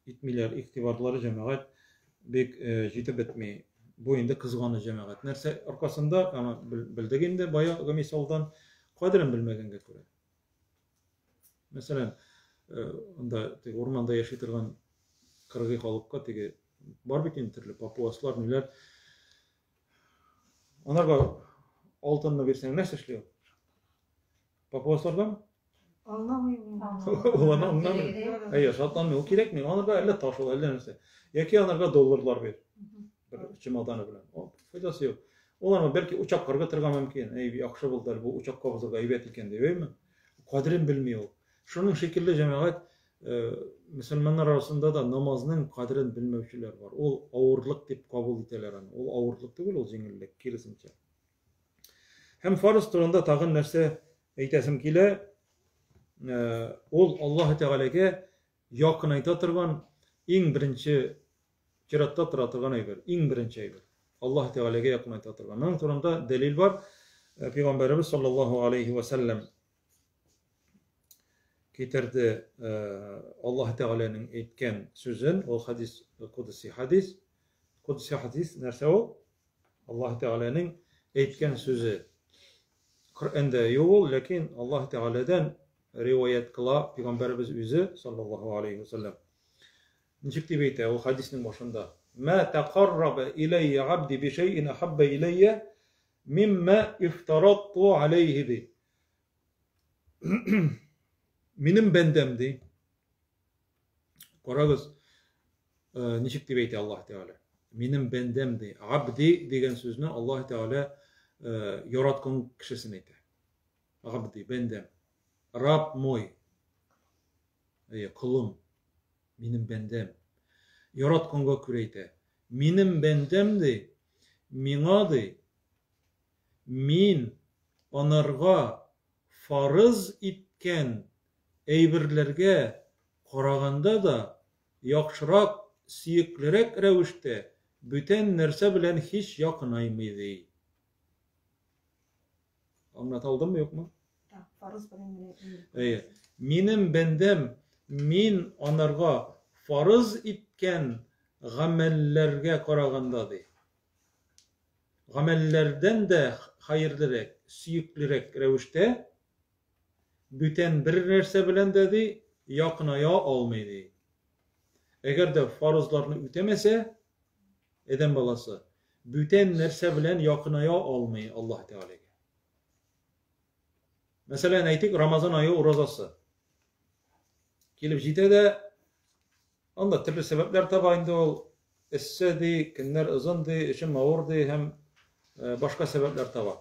итмиләр, игътибарлары җәмәгать бик э, җитеп бетми. Бу инде кызганыч җәмәгать. Нәрсә аркасында, аны белдек инде баягы мисалдан, кадерен белмәгәнгә күрә. Мәсәлән, э, анда теге урманда яши торган кыргый халыкка теге бар бит инде төрле папуаслар, ниләр. Аларга алтынны бирсәң, нәрсә эшли ул? Папуаслардан?
Аңламыйм.
Ул аны аңламый. Әйе, шатланмый. Ул кирәкми. Аларга әллә таш ул, әллә нәрсә. Яки аларга долларлар бир. Бер чемоданы белән. О, файдасы юк. Ул аны бәлки учак ыргытырга мөмкин. Әй, яхшы булды әле бу учак кабызырга әйбәт икән дип, әйме? Кадерен белми ул. Шуның шикелле җәмәгать э, мөселманнар арасында да намазның кадерен белмәүчеләр бар. Ул авырлык дип кабул итәләр аны. Ул авырлык түгел, ул җиңеллек, киресенчә. Һәм фарыз турында тагын нәрсә әйтәсем килә? Э, ул Аллаһ Тәгаләгә якынайта торган иң беренче чиратта тора торган әйбер, иң беренче әйбер. Аллаһ Тәгаләгә якынайта торган. Моның турында дәлил бар. Э, Пәйгамбәребез саллаллаһу алейхи ва сәлләм китерде э, Аллаһ Тәгаләнең әйткән сүзен, ул хадис кудси хадис. Кудси хадис нәрсә ул? Аллаһ Тәгаләнең әйткән сүзе. Коръәндә юк ул, ләкин Аллаһ Тәгаләдән риваять кыла пәйгамбәребез үзе саллаллаһу алейхи ва сәлләм. Ничек дип әйтә ул хәдиснең башында? Ма тәкарраба иләйя абди би шәйин ахабба иләйя Мимма ифтаратту алейхи ди. Минем бәндәм ди. Карагыз, ничек дип әйтә Аллаһ Тәгалә. Минем бәндәм ди. Абди дигән сүзне Аллаһ Тәгалә яраткан кешесен әйтә. Абди, бәндәм. Раб мой. Әйе, колым. Минем бәндәм. Яратканга күрә әйтә. Минем бәндәм ди, миңа ди, мин анарга фарыз иткән әйберләргә караганда да яхшырак, сөеклерәк рәвештә бүтән нәрсә белән һич якынаймый, ди. Аңлата алдыммы, юкмы?
Так, фарыз белән генә инде.
Әйе. Минем бәндәм, мин анарга фарыз иткән гамәлләргә караганда, ди. Гамәлләрдән дә хәерлерәк, сөеклерәк рәвештә бүтән бер нәрсә белән дә, ди, якыная алмый, ди. Әгәр дә фарызларны үтәмәсә, адәм баласы бүтән нәрсә белән якыная алмый Аллаһ Тәгаләгә. Мәсәлән, әйтик, Рамазан ае уразасы. Килеп җитә дә, анда төрле сәбәпләр таба инде ул. Эссе ди, көннәр озын ди, эшем авыр ди һәм башка сәбәпләр таба.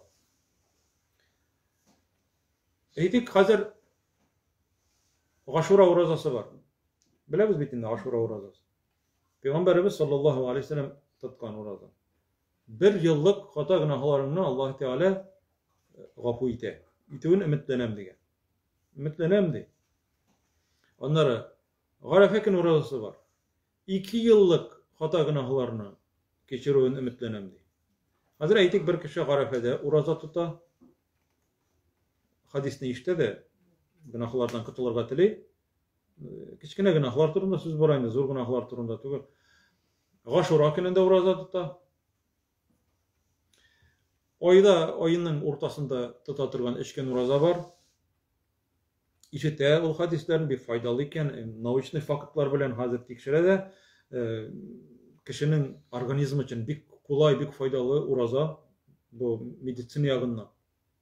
Әйтик, хәзер Гашура уразасы бар. Беләбез бит инде Гашура уразасы. Пәйгамбәребез саллаллаһу алейһи вәсәлләм тоткан ураза. Бер еллык хата гөнаһларыңны Аллаһ Тәгалә гафу итә. Итүен өметләнәм дигән. Өметләнәм ди. Аннары Гарәфә көн уразасы бар. 2 еллык хата гөнаһларны кичерүен өметләнәм ди. Хәзер әйтик, бер кеше Гарәфәдә ураза тота. Хадисне ишетә дә, гөнаһлардан котылырга тели. Кечкенә гөнаһлар турында сүз бара инде, зур гөнаһлар турында түгел. Гашура көнендә ураза тота. Айда, айның уртасында тота торган өч көн ураза бар. Ишетә ул хадисләрне, бик файдалы икән, научный фактлар белән хәзер тикшерә дә, кешенең организмы өчен бик кулай, бик файдалы ураза, бу медицина ягыннан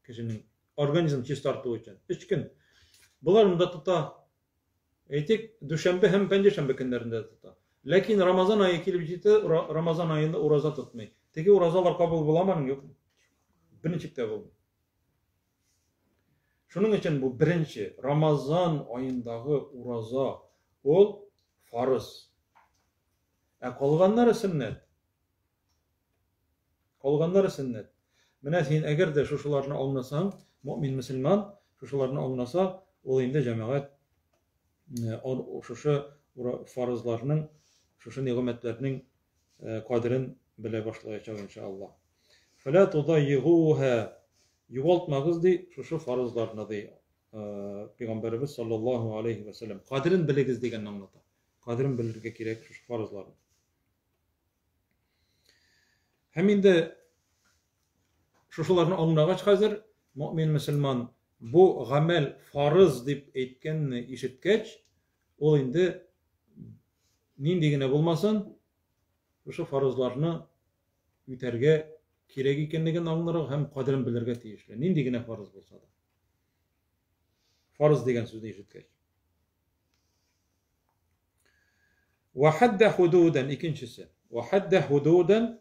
кешенең организм чистарту өчен. Өч көн. Боларны да тота. Әйтик, дүшәмбе һәм пәнҗешәмбе көннәрендә тота. Ләкин Рамазан ае килеп җитте, Рамазан аенда ураза тотмый. Теге уразалар кабул буламы аның, юкмы? Берничек тә булмый. Шуның өчен бу беренче Рамазан аендагы ураза ул фарыз. Ә калганнары сөннәт. Калганнары сөннәт. Менә син әгәр дә шушыларны аңласаң, мөмин мөселман шушыларны аңласа, ул инде җәмәгать шушы фарызларның, шушы нигъмәтләрнең кадерен белә башлаячак иншалла. Фәлә тудайгуха югалтмагыз ди шушы фарызларны ди Пәйгамбәребез саллаллаһу алейхи ва сәлләм. Кадерен белегез дигәнне аңлата. Кадерен белергә кирәк шушы фарызларны. Һәм инде шушыларны аңлагач хәзер мөмин мөселман бу гамәл фарыз дип әйткәнне ишеткәч, ул инде нинди генә булмасын, шушы фарызларны үтәргә кирәк икәнлеген аңларга һәм кадерен белергә тиешле. Нинди генә фарыз булса да. Фарыз дигән сүзне ишеткәч. Ва хадда худудан икенчесе. Ва хадда худудан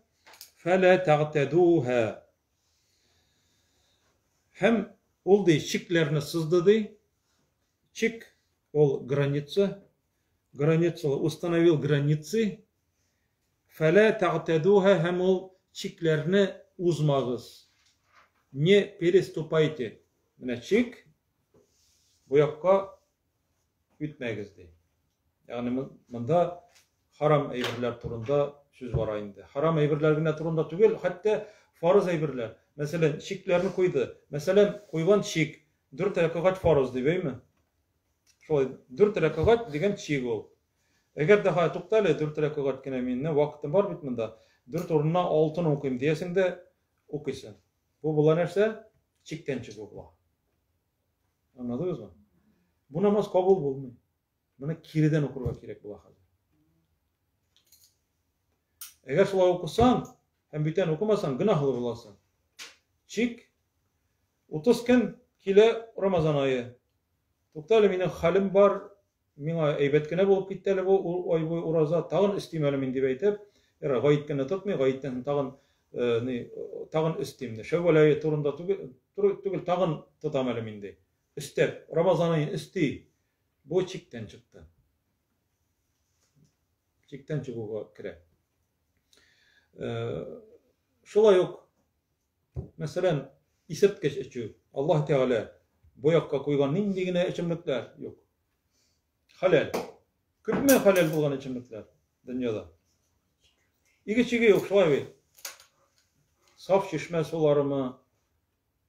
фала тагтадуха. Һәм ул ди чикләрне сызды ди. Чик ул граница. Граница установил границы. Фала тагтадуха һәм ул чикләрне узмагыз. Не переступайте. Менә чик бу якка үтмәгез ди. Ягъни монда харам әйберләр турында сүз бара инде. Харам әйберләр генә турында түгел, хәтта фарыз әйберләр. Мәсәлән, чикләрне куйды. Мәсәлән, куйган чик, дүрт рәкәгать фарыз дип, әйме? Шулай, дүрт рәкәгать дигән чик ул. Әгәр дә ха, тукта әле, дүрт рәкәгать кенә мине, вакытым бар бит монда. Дүрт урынына алтын укыйм диясең дә, укыйсың. Бу була нәрсә? Чиктән чыгу була. Аңладыгызмы? Бу намаз кабул булмый. Моны киредән укырга кирәк була хәзер. Әгәр шулай укысаң һәм бүтән укымасаң, гөнаһлы буласың. Чик 30 көн килә Рамазан ае. Тукта әле, минем хәлем бар, миңа әйбәт кенә булып китте әле бу ай буе ураза, тагын өстим әле мин дип әйтеп, ярар, гаит кенә тотмый, гаиттән соң тагын ни, тагын өстим. Шәүвәл ае турында түгел, түгел, тагын тотам әле мин ди. Өстәп, Рамазан аен өсти. Бу чиктән чыкты. Чиктән чыгуга керә. Шулай ук, мәсәлән, исерткеч эчү. Аллаһ Тәгалә бу якка куйган нинди генә эчемлекләр юк. Хәләл. Күпме хәләл булган эчемлекләр дөньяда? Иге-чиге юк, шулай бит. Саф чишмә суларымы,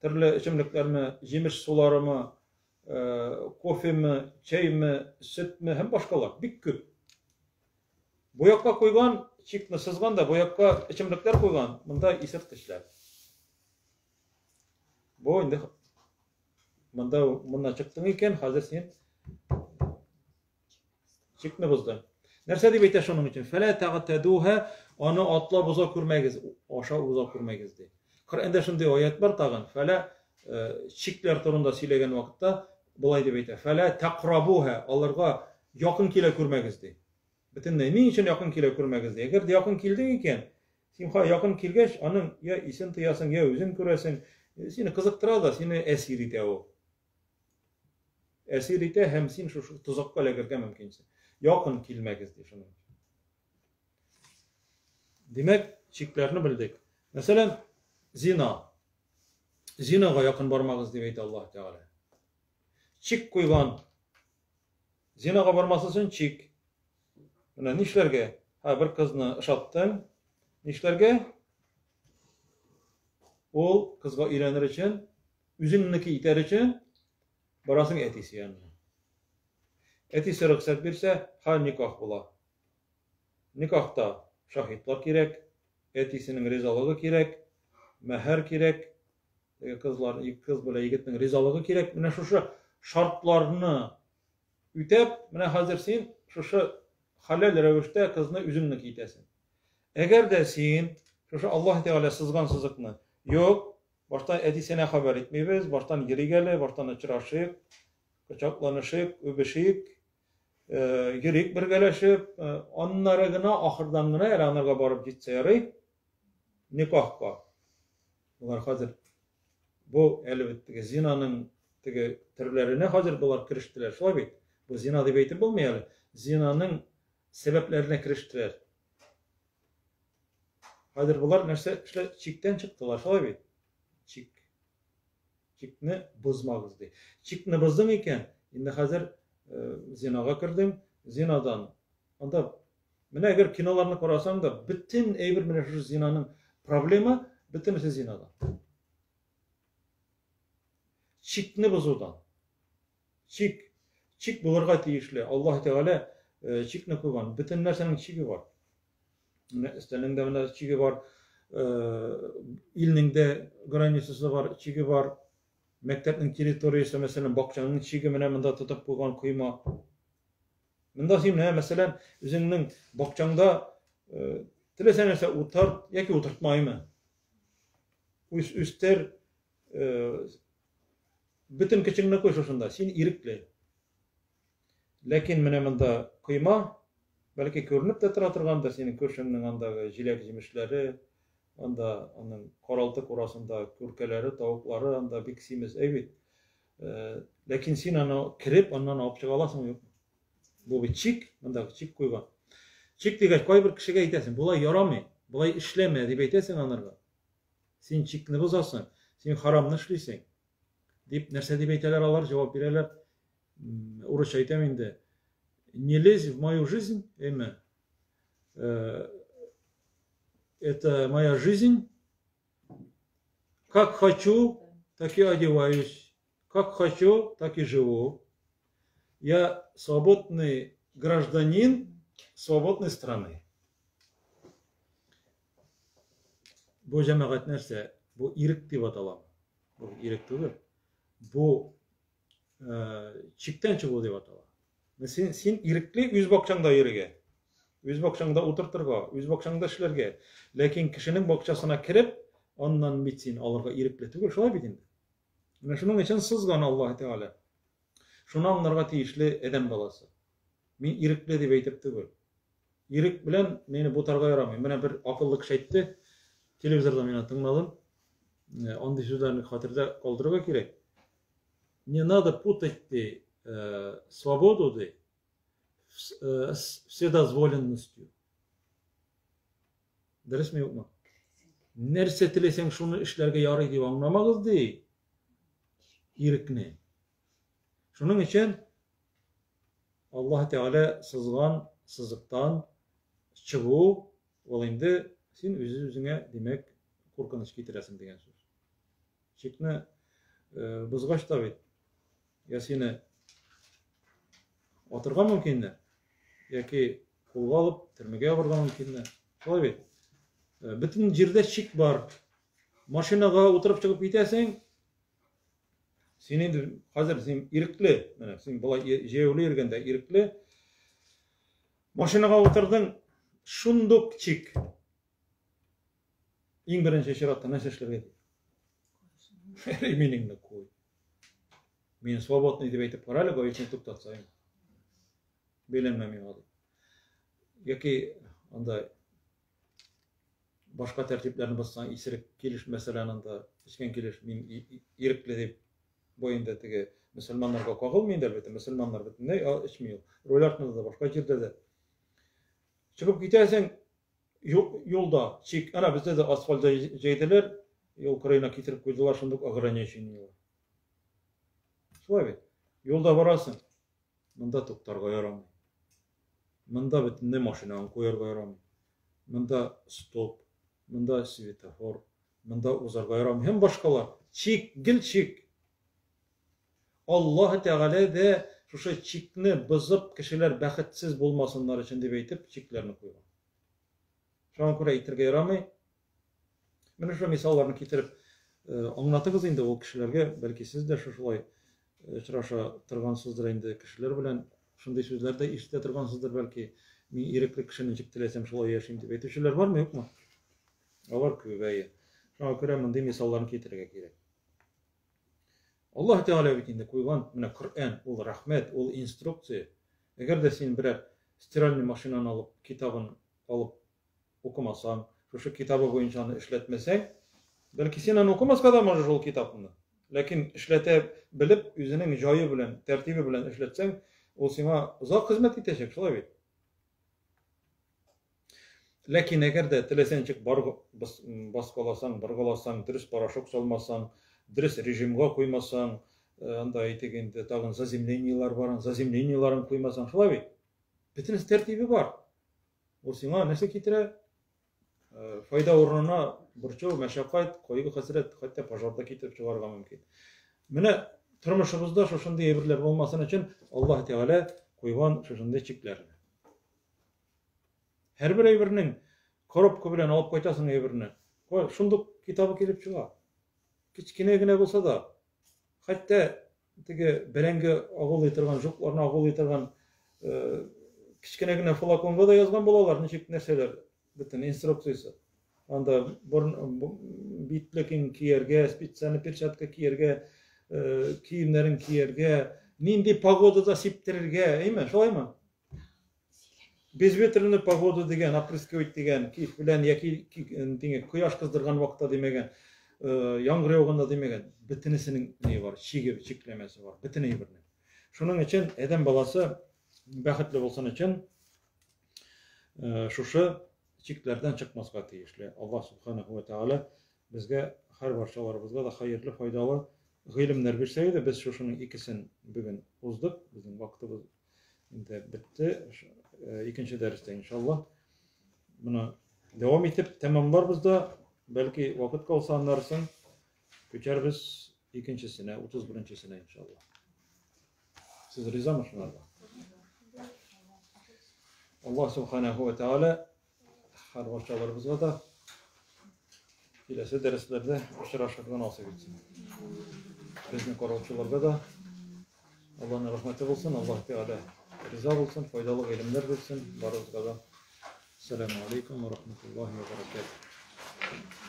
төрле эчемлекләрме, җимеш суларымы, кофеме, чәйме, сөтме һәм башкалар. Бик күп. Бу якка куйган, чикны сызган да, бу якка эчемлекләр куйган, монда исерткечләр. Бу инде монда моннан чыктың икән, хәзер син чикне боздың. Нәрсә дип әйтә шуның өчен? Фәлә тәгътәдүһә, аны атлап уза күрмәгез, аша уза күрмәгез ди. Коръәндә шундый аят бар тагын. Фәлә чикләр турында сөйләгән вакытта болай дип әйтә. Фәлә тәкърабуһа, аларга якын килә күрмәгез ди. Бөтенләй ни өчен якын килә күрмәгез ди. Әгәр дә якын килдең икән, син ха якын килгәч, аның я исен тоясың, я үзен күрәсең. Сине кызыктыра да, сине әсир итә ул. Әсир итә һәм син шушы тозакка эләгергә мөмкинсең. Якын килмәгез ди шуның өчен. Димәк, чикләрне белдек. Мәсәлән, зина. Зинага якын бармагыз дип әйтә Аллаһ Тәгалә. Чик куйган. Зинага бармас өчен чик. Менә нишләргә? Һә, бер кызны ошаттың. Нишләргә? Ул кызга өйләнер өчен, үзеңнеке итәр өчен барасың әтисе янына. Әтисе рөхсәт бирсә, һә, никах була. Никахта шаһитлар кирәк, әтисенең ризалыгы кирәк, мәһәр кирәк, теге кызлар, кыз белән егетнең ризалыгы кирәк. Менә шушы шартларны үтәп, менә хәзер син шушы хәләл рәвештә кызны үзеңнеке итәсең. Әгәр дә син шушы Аллаһ Тәгалә сызган сызыкны, юк, баштан әтисенә хәбәр итмибез, баштан йөрик әле, баштан очрашыйк, кочакланышыйк, үбешик, йөрик бергәләшеп, аннары гына, ахырдан гына әле анарга барып җитсә ярый, никахка. Болар хәзер бу әле бит теге зинаның теге төрләренә хәзер болар керештеләр, шулай бит? Бу зина дип әйтеп булмый әле. Зинаның сәбәпләренә керештеләр. Хәзер болар нәрсә эшләр? Чиктән чыктылар, шулай бит? Чик. Чикне бозмагыз ди. Чикне боздың икән, инде хәзер зинага кердең, зинадан анда менә әгәр киноларны карасаң да, бөтен әйбер менә шушы зинаның проблема, бөтенесе зинадан. Чикне бозудан. Чик, чик булырга тиешле. Аллаһ Тәгалә чикне куйган. Бөтен нәрсәнең чиге бар. Менә өстәлнең дә менә чиге бар, илнең дә границасы бар, чиге бар. Мәктәпнең территориясе, мәсәлән, бакчаның чиге менә монда тотып куйган койма. Монда син менә, мәсәлән, үзеңнең бакчаңда теләсә нәрсә утырт яки утыртмаймы. Үс, үстер, бөтен көчеңне куй шушында, син ирекле. Ләкин менә монда койма, бәлки күренеп тә тора торгандыр синең күршеңнең андагы җиләк-җимешләре, анда аның каралты курасында күркәләре, тавыклары анда бик симез, әй бит. Ләкин син аны кереп, аннан алып чыга аласыңмы, юкмы? Бу бит чик, мондагы чик куйган. Чик дигәч, кайбер кешегә әйтәсең, болай ярамый, болай эшләмә дип әйтәсең анарга. Син чикне бозасың, син харамны эшлисең. Дип, нәрсә дип әйтәләр алар, җавап бирәләр. Урысча әйтәм инде. Не лезь в мою жизнь, әйме. Это моя жизнь. Как хочу, так и одеваюсь. Как хочу, так и живу. Я свободный гражданин свободной страны. Бу җәмәгать нәрсә? Бу ирек дип атала. Бу ирек түгел. Бу чиктән чыгу дип атала. Син, син ирекле үз бакчаңда йөрергә, үз бакчаңда утыртырга, үз бакчаңда эшләргә. Ләкин кешенең бакчасына кереп, Аннан бит син алырга ирекле түгел, шулай бит инде. Менә шуның өчен сызган Аллаһ Тәгалә. Шуны аңларга тиешле адәм баласы. Мин ирекле дип әйтеп түгел. Ирек белән мине бутарга ярамый. Менә бер акыллы кеше әйтте, телевизорда мин аны тыңладым. Андый сүзләрне хәтердә калдырырга кирәк. Не надо путать ди, свободу ди, с вседозволенностью. Дөресме юкмы? Нәрсә теләсәң шуны эшләргә ярый дип аңламагыз ди ирекне. Шуның өчен Аллаһ Тәгалә сызган сызыктан чыгу ул инде син үз-үзеңә, димәк, куркыныч китерәсең дигән сүз. Чикне бозгач та бит, я сине атырга мөмкиннәр, яки кулга алып төрмәгә ябарга мөмкиннәр. Шулай бит. Бөтен җирдә чик бар. Машинага утырып чыгып китәсең, син инде хәзер син ирекле, менә син болай җәяүле йөргәндә ирекле. Машинага утырдың, шундук чик. Иң беренче чиратта нәрсә эшләргә тиеш? Ремениңне куй. Мин свободный дип әйтеп кара әле, гаишник туктатса инде. Бәйләнмә миңа дип. Яки анда башка тәртипләрне бозсаң, исерек килеш, мәсәлән, анда эчкән килеш мин ирекле дип, бу инде теге мөселманнарга кагылмый инде, әлбәттә, мөселманнар бөтенләй эчми ул. Руль артында да, башка җирдә дә. Чыгып китәсең, юлда чик, әнә бездә дә асфальт җәйделәр, юл кырыена китереп куйдылар, шундук ограничениеләр. Шулай бит. Юлда барасың, монда туктарга ярамый. Монда бөтенләй машинаны куярга ярамый. Монда стоп, монда светофор, монда узарга ярамый һәм башкалар. Чик, гел чик. Аллаһ Тәгалә дә шушы чикне бозып кешеләр бәхетсез булмасыннар өчен дип әйтеп чикләрне куйган. Шуңа күрә әйтергә ярамый. Менә шушы мисалларны китереп аңлатыгыз инде ул кешеләргә, бәлки сез дә шушылай очраша торгансыздыр инде кешеләр белән, шундый сүзләр дә ишетә торгансыздыр бәлки, мин ирекле кеше ничек теләсәм шулай яшим дип әйтүчеләр бармы, юкмы? Алар күп, әйе. Шуңа күрә мондый мисалларны китерергә кирәк. Аллаһ Тәгалә бит инде куйган, менә Коръән, ул рәхмәт, ул инструкция. Әгәр дә син берәр стиральный машинаны алып, китабын алып укымасаң, шушы китабы буенча аны эшләтмәсәң, бәлки син аны укымаска да можешь ул китапны. Ләкин эшләтә белеп, үзенең җае белән, тәртибе белән эшләтсәң, ул сиңа озак хезмәт итәчәк, шулай бит? Ләкин әгәр дә теләсә ничек бар баскаласаң, боргаласаң, дөрес порошок салмасаң, дөрес режимга куймасаң, анда әйтик инде тагын заземлениелар бар, заземлениеларын куймасаң, шулай бит? Бөтенесе тәртибе бар. Ул сиңа нәрсә китерә? Файда урынына борчу, мәшәкать, кайгы-хәсрәт, хәтта пожар да китереп чыгарырга мөмкин. Менә тормышыбызда шушындый әйберләр булмасын өчен Аллаһ Тәгалә куйган шушындый чикләрне. Һәрбер әйбернең коробка белән алып кайтасың әйберне. Шундук китабы килеп чыга. Кечкенә генә булса да, хәтта теге бәрәңге агулый торган, жукларны агулый торган кечкенә генә флаконга да язган булалар, ничек нәрсәләр, бөтен инструкциясе. Анда борын битлеген кияргә, специальный перчатка кияргә, киемнәрен кияргә, нинди погодада сиптерергә, әйме, шулаймы? Безветренная погода дигән, опрыскивать дигән, кич белән яки дигән, кояш кыздырган вакытта димәгән, яңгыр яуганда димәгән, бөтенесенең ни бар, чиге, чикләмәсе бар, бөтен әйбернең. Шуның өчен адәм баласы бәхетле булсын өчен шушы чикләрдән чыкмаска тиешле. Аллаһ субханаху ва тааля безгә һәр барчаларыбызга да хәерле, файдалы гыйлемнәр бирсә иде. Без шушының икесен бүген уздык. Безнең вакытыбыз инде бетте. Икенче дәрестә иншалла моны дәвам итеп тәмамларбыз да, бәлки вакыт калса аннары соң күчәрбез икенчесенә, 31-нчесенә иншалла. Сез ризамы шуларга? Аллаһ субханаху ва тааля һәр барчаларыбызга да киләсе дәресләрдә очрашырга насыйп итсен. Безне караучыларга да Аллаһның рәхмәте булсын, Аллаһ Тәгалә риза булсын, файдалы гыйлемнәр бирсен барыбызга да. Ассаламу алейкум ва рахматуллахи ва баракатуһ.